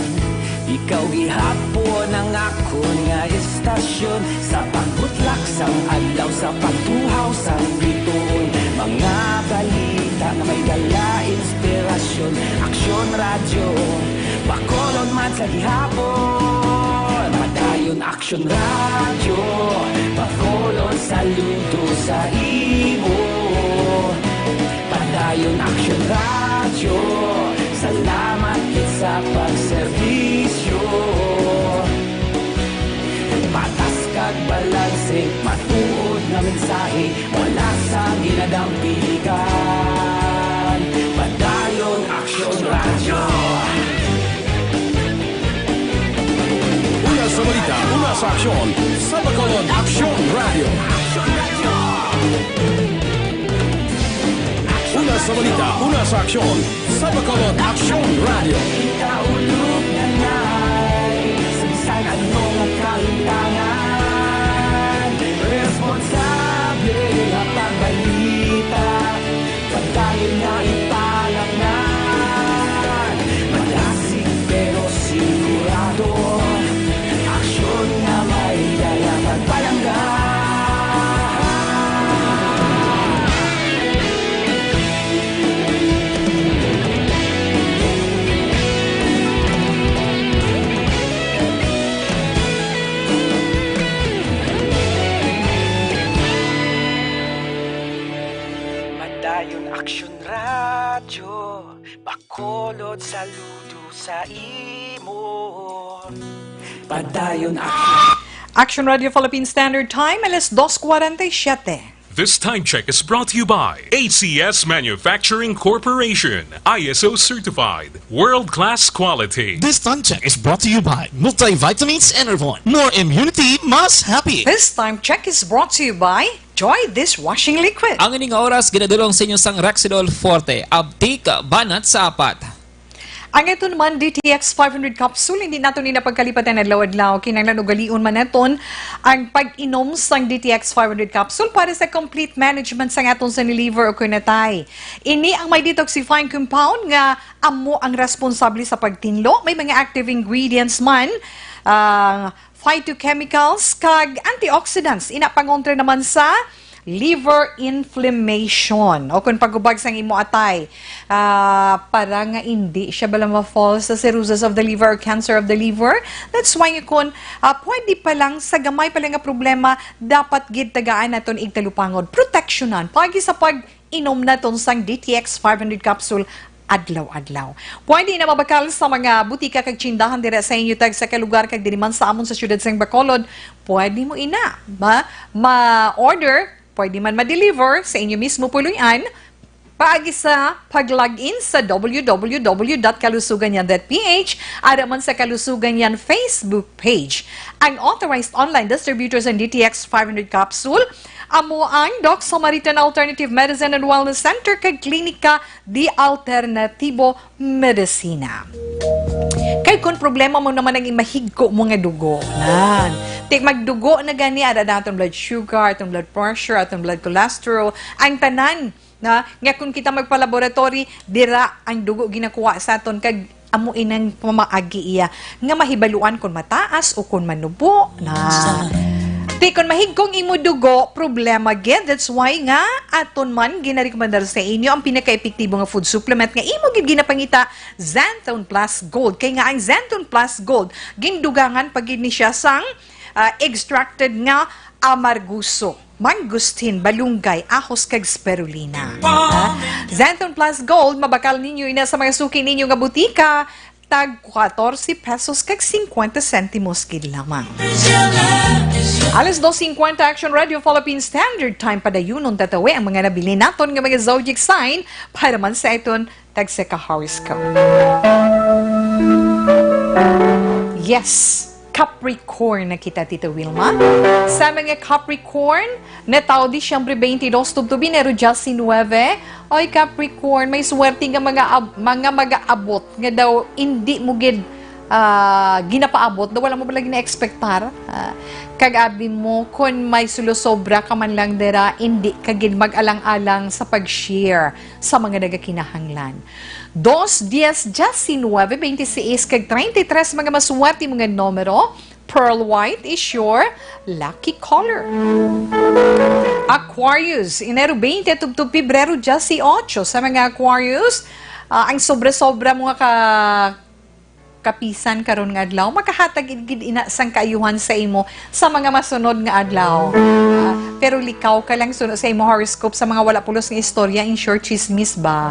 ikaw gihapon ang akon nga istasyon. Sa pagbutlak sang adlaw, sa pagtuhaw sang bituon, mga balita nga may dala inspirasyon. Aksyon Radyo, Bacolod man sa gihapon. Padayon Aksyon Radyo, Bacolod, saludo sa imo. Padayon Aksyon Radyo, salamat gid sa pagserbisyo. Patas kag balanse, matuod nga mensahe, wala sa ginadang piligan. Padayon Aksyon Radyo. Una sa balita, una sa aksyon, sa Bacolod Aksyon Radyo. Una sa balita, una sa aksyon, sa Bacolod Aksyon Radyo. Ikaulog na ngay, sa bisan ano nga kalintangan, responsable nga pagbalita, pagdayon nga ipalaknag. Malasig pero sigurado, aksyon nga may dala pagpalangga. Padayon Aksyon Radyo, Bacolod, saludo sa imo. Padayon Aksyon. Action Radio Philippine Standard Time, alas dos cuarenta y siete. This time check is brought to you by A C S Manufacturing Corporation, I S O certified, world-class quality. This time check is brought to you by Multivitamins Enervon. More immunity, mas happy. This time check is brought to you by Joy Dishwashing Liquid. Ang ining oras ginadulong sa inyo sang Rexidol Forte, Abtik, banat sa apat. Ang aton man D T X five hundred capsule, hindi nato ni napagkalipatan adlaw-adlaw. Kinahanglan ugalion man naton ang pag-inom sang D T X five hundred capsule para sa complete management sang aton sa liver o kunatay. Ini ang may detoxifying compound nga amo ang responsable sa pagtinlo. May mga active ingredients man, ah, phytochemicals, kag antioxidants. Ina pangontra naman sa liver inflammation o kung pagubag sang imo atay, ah, para nga indi siya bala ma-fall sa cirrhosis of the liver or cancer of the liver. That's why nga kung, ah, pwede pa lang sa gamay pa lang nga problema, dapat gid tagaan naton igtalupangod, proteksyonan, pagi sa pag-inom naton sang D T X five hundred capsule adlaw-adlaw. Pwede na mabakal sa mga butika kag tsindahan dira sa inyo tagsa ka lugar, kag diri man sa amon sa siyudad sang Bacolod, pwede mo ina ma-, ma-order, pwede man ma-deliver sa inyo mismo puloy-an paagi sa pag-log in sa W W W dot kalusugan yan dot P H, ara man sa Kalusugan Yan Facebook page. Ang authorized online distributors ng D T X five hundred capsule amo ang Doc Samaritan Alternative Medicine and Wellness Center kag Klinika di Alternatibo Medisina. Kay kung problema mo naman ang imahigko mo nga dugo, nan, ti magdugo na gani, ara na atong blood sugar, atong blood pressure, atong blood cholesterol, ang tanan na nga kung kita magpa-laboratory, dira ang dugo ginakuha sa aton kag amo inang pamaagi iya nga mahibaluan kung mataas o kung manubo na. Ti, kon mahigkong imo dugo, problema gid. That's why nga aton man ginarekomendar sa inyo ang pinakaepektibo nga food supplement nga imo gid ginapangita, Xanthone Plus Gold. Kay nga ang Xanthone Plus Gold, gindugangan pa gid ni siya sang, ah, extracted nga amarguso, mangosteen, balunggay, ahos kag spirulina. Ah, Xanthone Plus Gold, mabakal ninyo ina sa mga suki ninyo nga butika, tag katorse pesos kag singkwenta sentimos gid lamang. Alas dos singkwenta, Action Radio Philippine Standard Time, padayunon ta tawi ang mga nabilin naton nga mga zodiac sign para man sa aton tagsa ka horoscope. Yes, Capricorn na kita, Tita Wilma. Sa mga Capricorn, nga tawo Disyembre twenty-two tubtob Enero diecinuebe, oy, Capricorn, may swerte nga mga ab-, mga mag-aabot nga daw indi mo gid, ah, ginapaabot, daw wala mo bala gina-expectar. Ah, kag abi mo, kon may sulosobra ka man lang dira, indi ka gid mag-alang-alang sa pag-share sa mga nagakinahanglan. Dos, dies, diecinuebe, twenty-six, kag treinta y tres, mga maswerte mo nga numero. Pearl white is your lucky color. Aquarius, Enero twenty tubtob Pebrero dieciocho. Sa mga Aquarius, ah, ang sobra-sobra mo nga ka-, kapisan karon nga adlaw, makahatag gid ina sang kaayuhan sa imo sa mga masunod nga adlaw. Ah, pero likaw ka lang suno sa imo horoscope sa mga wala pulos nga istorya, in short, chismis ba.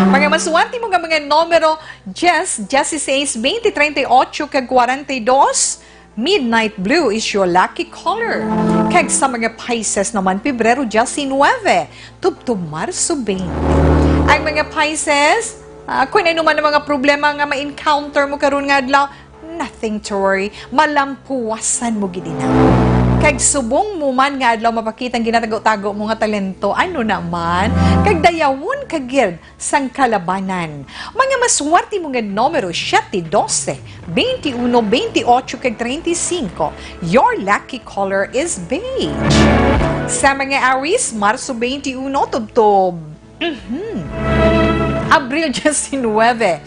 Mga maswerte mo nga mga numero, dies, dieciséis, twenty, treinta y ocho, kag kwarenta y dos. Midnight blue is your lucky color. Kag sa mga Pisces naman, Pebrero diecinuebe tubtob Marso twenty. Ang mga Pisces, ah, kung ano man ang mga problema nga ma-encounter mo karon nga adlaw, nothing to worry. Malampuwasan mo gid ina. Kag subong mo man nga adlaw mapakita ang ginatago-tago mo nga talento, ano naman? Kag dayawon ka gid sang kalabanan. Mga maswerte mo nga numero, siete, doce, veintiuno, veintiocho, kag treinta y cinco. Your lucky color is beige. Sa mga Aries, Marso twenty-one tubtob, mhm, Abril diecinuebe.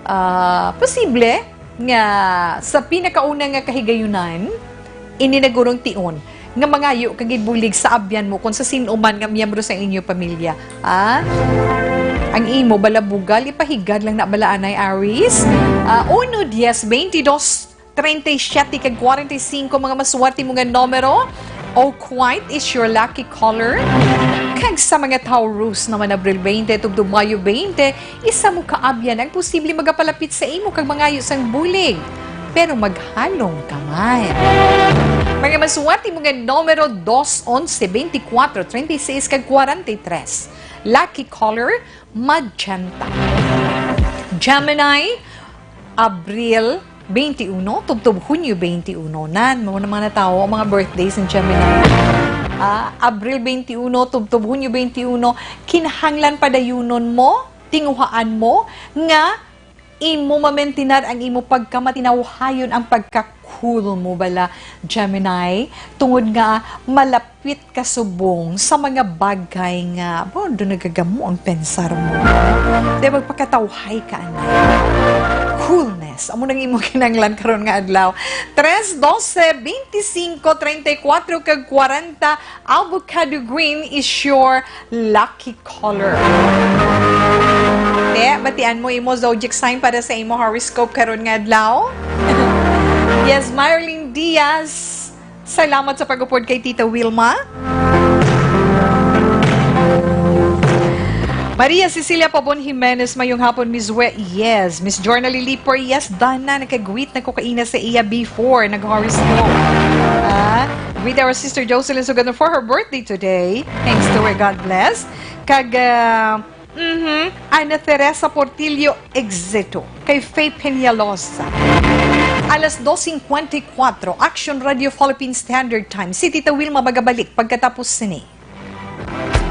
Ah, posible nga sa pinakauna nga kahigayunan, ini na gurong tion nga mangayo ka gid bulig sa abyan mo kon sa sin-o man nga miyembro sa inyo pamilya. Ah? Ang imo bala bugal, ipahigad lang na bala anay, Aries? Ah, uno, dies, veintidós, treinta y siete, kag kwarenta y cinco, mga maswerte mo nga numero. Oak white is your lucky color. Kag sa mga Taurus naman, Abril twenty tubtob Mayo twenty, isa mo ka abyan ang posible magapalapit sa imo kag mangayo sang bulig, pero maghalong ka man. Mga maswerte mo nga numero, dos, onse, beintikwatro, treinta y seis, kag kwarenta y tres. Lucky color, magenta. Gemini, Abril twenty-one tubtob Hunyo twenty-one. Nan, mo naman na tao ang mga birthdays ng Gemini. Ah, Abril twenty-one tubtob Hunyo twenty-one, kinahanglan padayunon mo, tinguhaan mo nga imo mamentinar ang imo pagkamatinawhayon, ang pagka-cool mo bala, Gemini, tungod nga malapit ka subong sa mga bagay nga, bo, do nagagamo ang pensar mo. Di, magpakatawhay ka, ana. Coolness. Amo nang imo kinahanglan karon nga adlaw. Tres, doce, veinticinco, treinta y cuatro, kag kwarenta, avocado green is your lucky color. Te, batian mo imo zodiac sign para sa imo horoscope karon nga adlaw. Yes, Marilyn Diaz. Salamat sa pag-upod kay Tita Wilma. Maria Cecilia Pabon Jimenez, mayong hapon, Miss We-, yes. Miss Jorna Lilipor, yes, dana, nakagwit na ko kaina sa iya before, nag-horoscope. Ah, with our sister Jocelyn Sugadon for her birthday today. Thanks to her, God bless. Kag, ah, Mhm. Ana Teresa Portillo Exito, kay Faye Peñalosa. Alas dos cincuenta y cuatro, Action Radio Philippine Standard Time. Si Tita Wilma magabalik pagkatapos sini.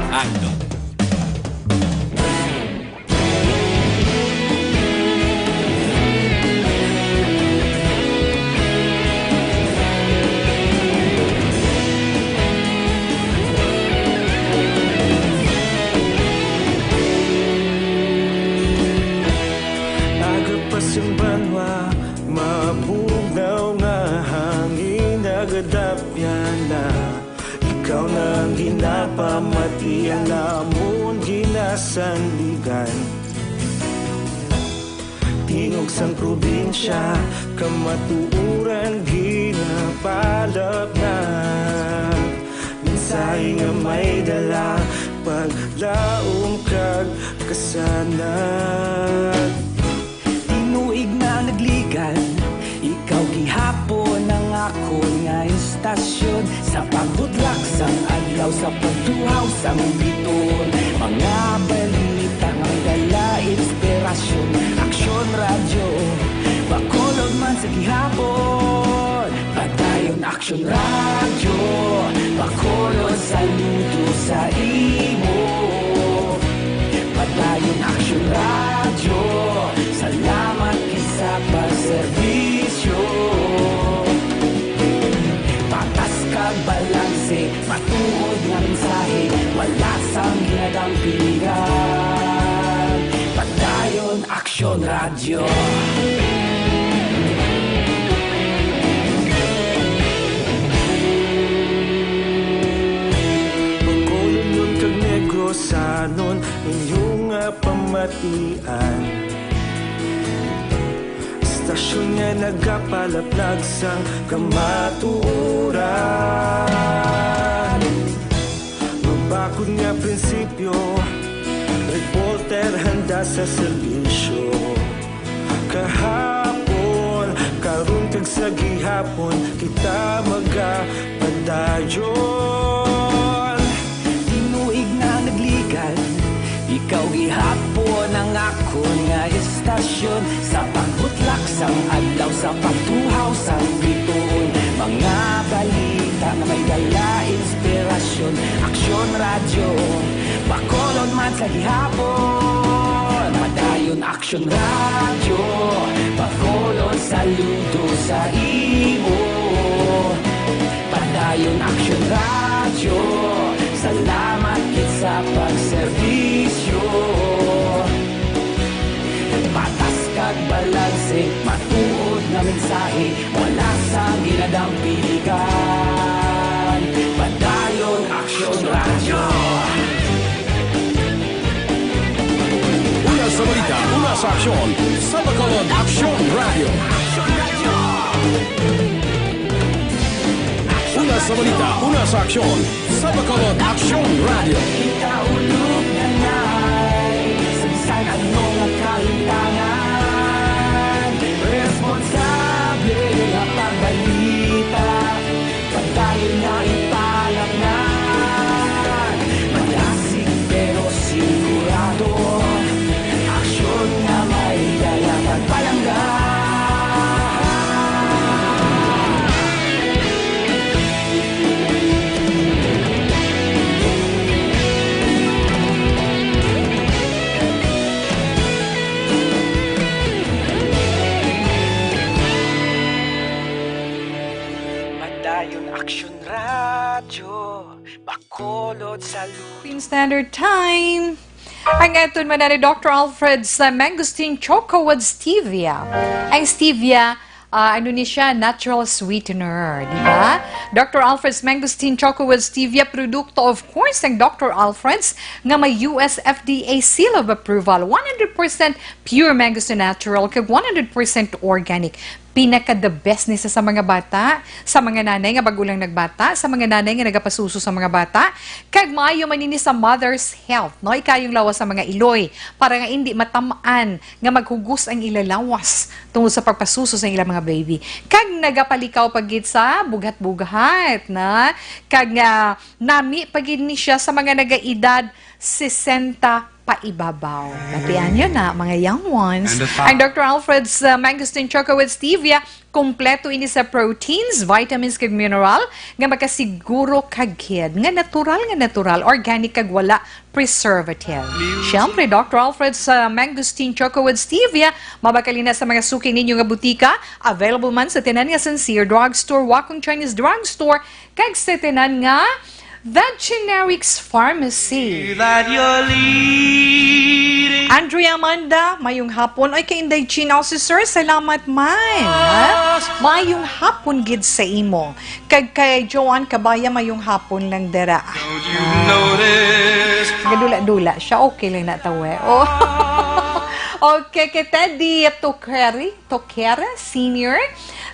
Action. Agapasimbanwa, mabugnaw nga hangin, nagadapyan. Ikaw na ang ginapamati, ang namon ginasandigan. Tingog sang probinsya, kamatuoran ginapalapnag. Mensahe nga may dala, paglaom kag kasanag. Tinuig na ang nagligan, ikaw gihapon ang akon nga istasyon. Sa pagbutlak sang adlaw, sa pagtuhaw sang bituon, mga balita nga may dala inspirasyon. Aksyon Radyo, Bacolod man sa gihapon. Padayon Aksyon Radyo, Bacolod, saludo sa imo. Padayon Aksyon Radyo, salamat gid sa pagserbisyo. Patas kag balanse, matuod nga mensahe, wala sang ginadampingan. Padayon Aksyon Radyo. Bacolodnon kag Negrosanon, inyo nga pamatian. Istasyon nga nagapalaplag sang kamatuoran. Mabakod nga prinsipyo, reporter handa sa serbisyo. Kahapon, karon kag sa gihapon, kita magapadayon. Tinuig na nagligan, ikaw gihapon ang akon nga istasyon. Sa pagbutlak sang adlaw, sa pagtuhaw sang bituon, mga balita nga may dala inspirasyon. Aksyon Radyo, Bacolod man sa gihapon. Padayon Aksyon Radyo, Bacolod, saludo sa imo. Padayon Aksyon Radyo, salamat gid sa pagserbisyo. Patas kag balanse, matuod nga mensahe, wala sang ginadampingan. Padayon Aksyon Radyo. Una sa balita, una sa aksyon, sa Bacolod Aksyon Radyo. Una sa balita, una sa aksyon, sa Bacolod Aksyon Radyo. Ikaulog na nay, sa bisan ano nga kahitangan, responsable nga pagbalita. Padayon nga ipalapngan, malasig pero sigurado. Aksyon nga may dala kag palangga. Padayon Aksyon Radyo, Bacolod sa Lu-, Philippine Standard Time. Ang aton man ni Doctor Alfred sa mangosteen choco with stevia. Ang stevia, ah, ano ni siya, natural sweetener, di ba? Doctor Alfred's mangosteen choco with stevia, produkto, of course, ang Doctor Alfred's nga may U S F D A seal of approval, one hundred percent pure mangosteen natural, kag one hundred percent organic. Pinaka the best ni sa, sa mga bata, sa mga nanay nga bag-o lang nagbata, sa mga nanay nga nagapasuso sa mga bata, kag maayo man ini sa mother's health, no? Ikayong lawas sa mga iloy, para nga indi matam-an nga maghugos ang ila lawas tungod sa pagpasuso sa ilang mga baby. Kag nagapalikaw pa gid sa bughat-bughat, na? Kag nga nami pa gid ni siya sa mga nagaedad sesenta paibabaw. Batian niyo na, mga young ones. And the top. Ang Doctor Alfred's, uh, Mangosteen Choco with Stevia, kompleto ini sa proteins, vitamins, kag mineral nga makasiguro ka gid nga natural, nga natural, organic, kag wala preservative. Siyempre, Doctor Alfred's, uh, Mangosteen Choco with Stevia, mabakal ina sa mga suki ninyo nga butika, available man sa tanan nga Sincere Drugstore, Wacom Chinese Drugstore, kag sa tanan nga The Generics Pharmacy. That you're leading Andrea Amanda, mayong hapon. Ay, kay Inday Chin, oh, si Sir, salamat man, ha? Mayong hapon gid sa imo. Kag kay Joan Kabaya, mayong hapon lang dira. Don't you notice? Gadula-dula siya. Okay lang na, tawe. Oh. Okay, kay Teddy Tukeri, Tokera Senior.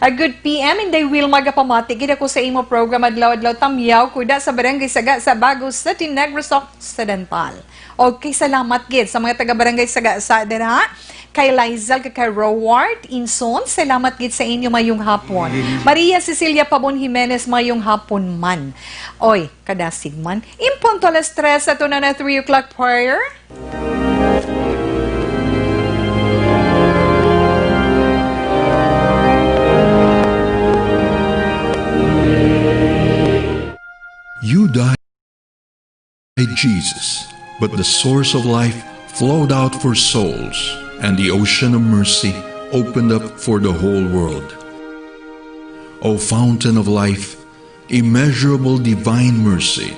A good P M, Inday Wilma, gapamati gid ako sa imo program adlaw-adlaw, Tamyaw Kuda sa Barangay Saga sa Bago City, Negros Occidental. Okay, salamat gid sa mga taga Barangay Saga sa dira. Kay Lizel, kay, kay Rowart Inson, salamat gid sa inyo, mayong hapon. Maria Cecilia Pabon Jimenez, mayong hapon man. Oy, kadasig man. Impunto alas tres, ato na na three o'clock prayer. You died, Jesus, but the source of life flowed out for souls, and the ocean of mercy opened up for the whole world. O fountain of life, immeasurable divine mercy,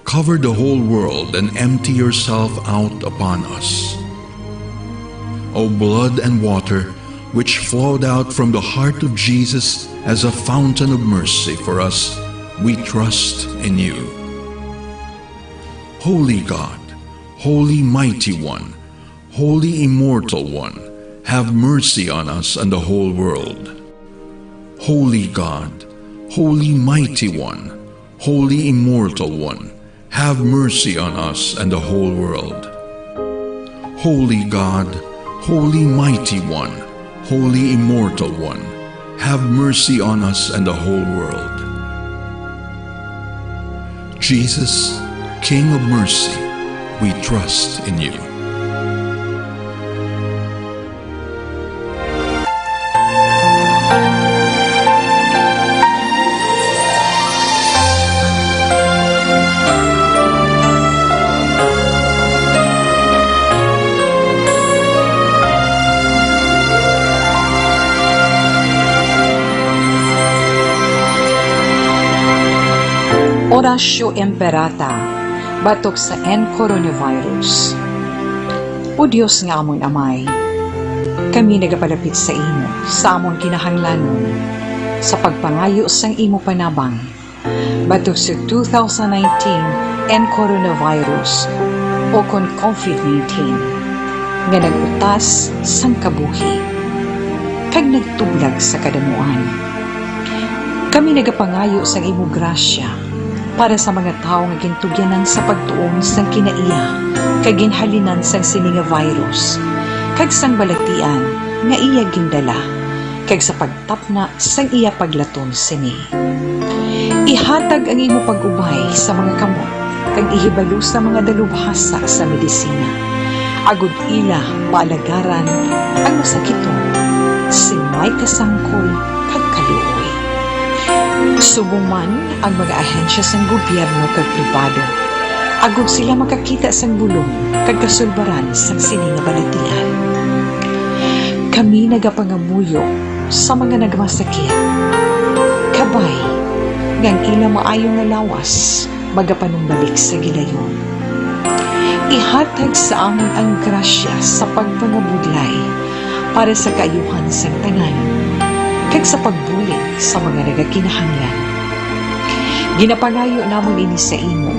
cover the whole world and empty yourself out upon us. O blood and water, which flowed out from the heart of Jesus as a fountain of mercy for us, we trust in you. Holy God, Holy Mighty One, Holy Immortal One, have mercy on us and the whole world. Holy God, Holy Mighty One, Holy Immortal One, have mercy on us and the whole world. Holy God, Holy Mighty One, Holy Immortal One, have mercy on us and the whole world. Jesus, King of mercy, we trust in you. Oratio Imperata, batok sa N coronavirus. O Dios nga amon Amay, kami nagapalapit sa imo sa amon kinahanglanon sa pagpangayo sang imo panabang batok sa two thousand nineteen N coronavirus, o kon COVID nineteen, nga nag-utas sang kabuhi kag nagtublag sa kadamuan. Kami nagapangayo sang imo grasya para sa mga tawo nga gintugyanan sa pagtuon sang kinaiya kag ginhalinan sang sini nga virus, kag sang balatian nga iya gindala, kag sa pagtapna sang iya paglaton sini. Ihatag ang imo pag-ubay sa mga kamot kag ihibalo sa mga dalubhasa sa medisina, agod ila maalagaran ang masakiton sing may kasangkol kag kaluoy. Subong man ang mga ahensya sang gobyerno kag pribado, agod sila makakita sang bulong kag kasulbaran sang sini nga balatian. Kami nagapangamuyo sa mga nagmasakit, kabay nga ang ila maayo nga lawas magapanumbalik sa gilayon. Ihatag sa amon ang grasya sa pagpangabudlay para sa kaayuhan sang tanan, kag sa pagbulig sa mga nagakinahanglan. Ginapangayo namon ini sa imo,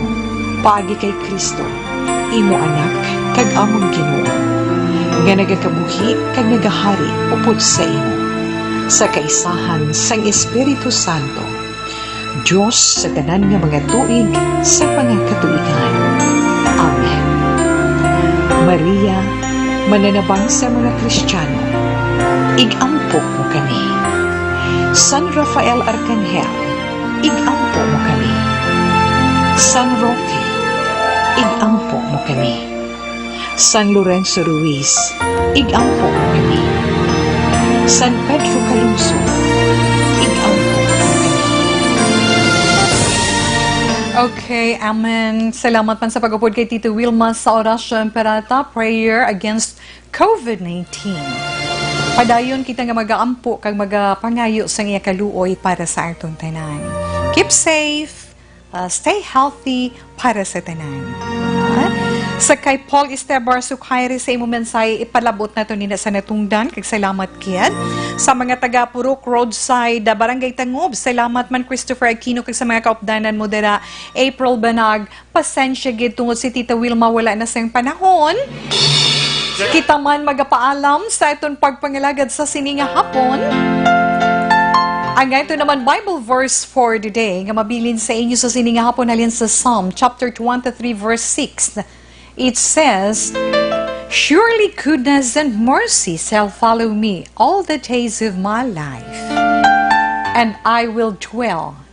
paagi kay Cristo, imo Anak, kag amon Ginoo, nga nagakabuhi kag nagahari upod sa imo, sa kaisahan sang Espiritu Santo, Dios sa tanan nga mga tuig sa mga katuigan. Amen. Maria, mananabang sa mga Kristiyano, ig-ampo mo kami. San Rafael Arcangel, ig-ampo mo kami. San Roque, ig-ampo mo kami. San Lorenzo Ruiz, ig-ampo mo kami. San Pedro Calungsod, ig-ampo mo kami. Okay, amen. Salamat man sa pag-upod kay Tito Wilma sa Oratio Imperata, prayer against COVID nineteen. Padayon kita nga mag-aampo kag magapangayo sang iya kaluoy para sa aton tanan. Keep safe. Uh, stay healthy para sa tanan. Ha? Sa kay Paul Estebar Sukairi sa imo mensahe, ipalabot nato nina sa natungdan, kag salamat gid. Sa mga taga Purok Roadside, ah, Barangay Tangob, salamat man Christopher Aquino, kag sa mga kaupdanan mo dira, April Banag, pasensya gid tungod si Tita Wilma wala na sing panahon. Kita man magapaalam sa aton pagpangalagad sa sini nga hapon. Ang ato naman Bible verse for the day nga mabilin sa inyo sa sini nga hapon halin sa Psalm chapter twenty-three, verse six. It says, "Surely goodness and mercy shall follow me all the days of my life, and I will dwell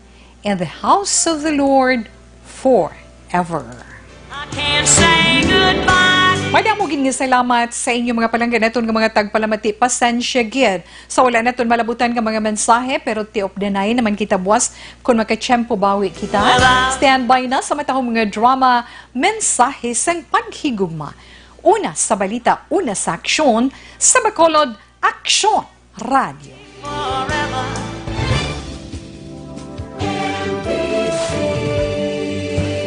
in the house of the Lord forever." I can't say goodbye. Madamo gid nga salamat sa inyo mga palangga naton nga mga tagpalamati. Pasensya gid sa wala naton malabutan nga mga mensahe, pero tiop danay naman kita buwas kung makatiyempo bawi kita. Standby na sa matahong mga drama, mensahe sang paghigugma. Una sa balita, una sa aksyon, sa Bacolod, Aksyon Radio.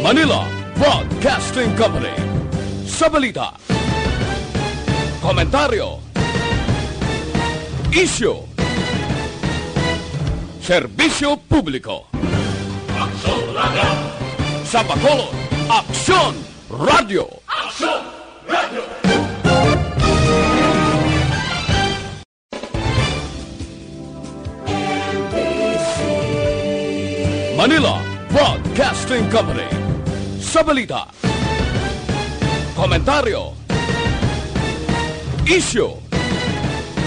Manila Broadcasting Company. Sa balita, komentaryo, isyu, serbisyo publiko. Aksyon Radio. Sa Bacolod, Aksyon Radio. Aksyon Radio. Manila Broadcasting Company. Sa balita, komentaryo, isyu,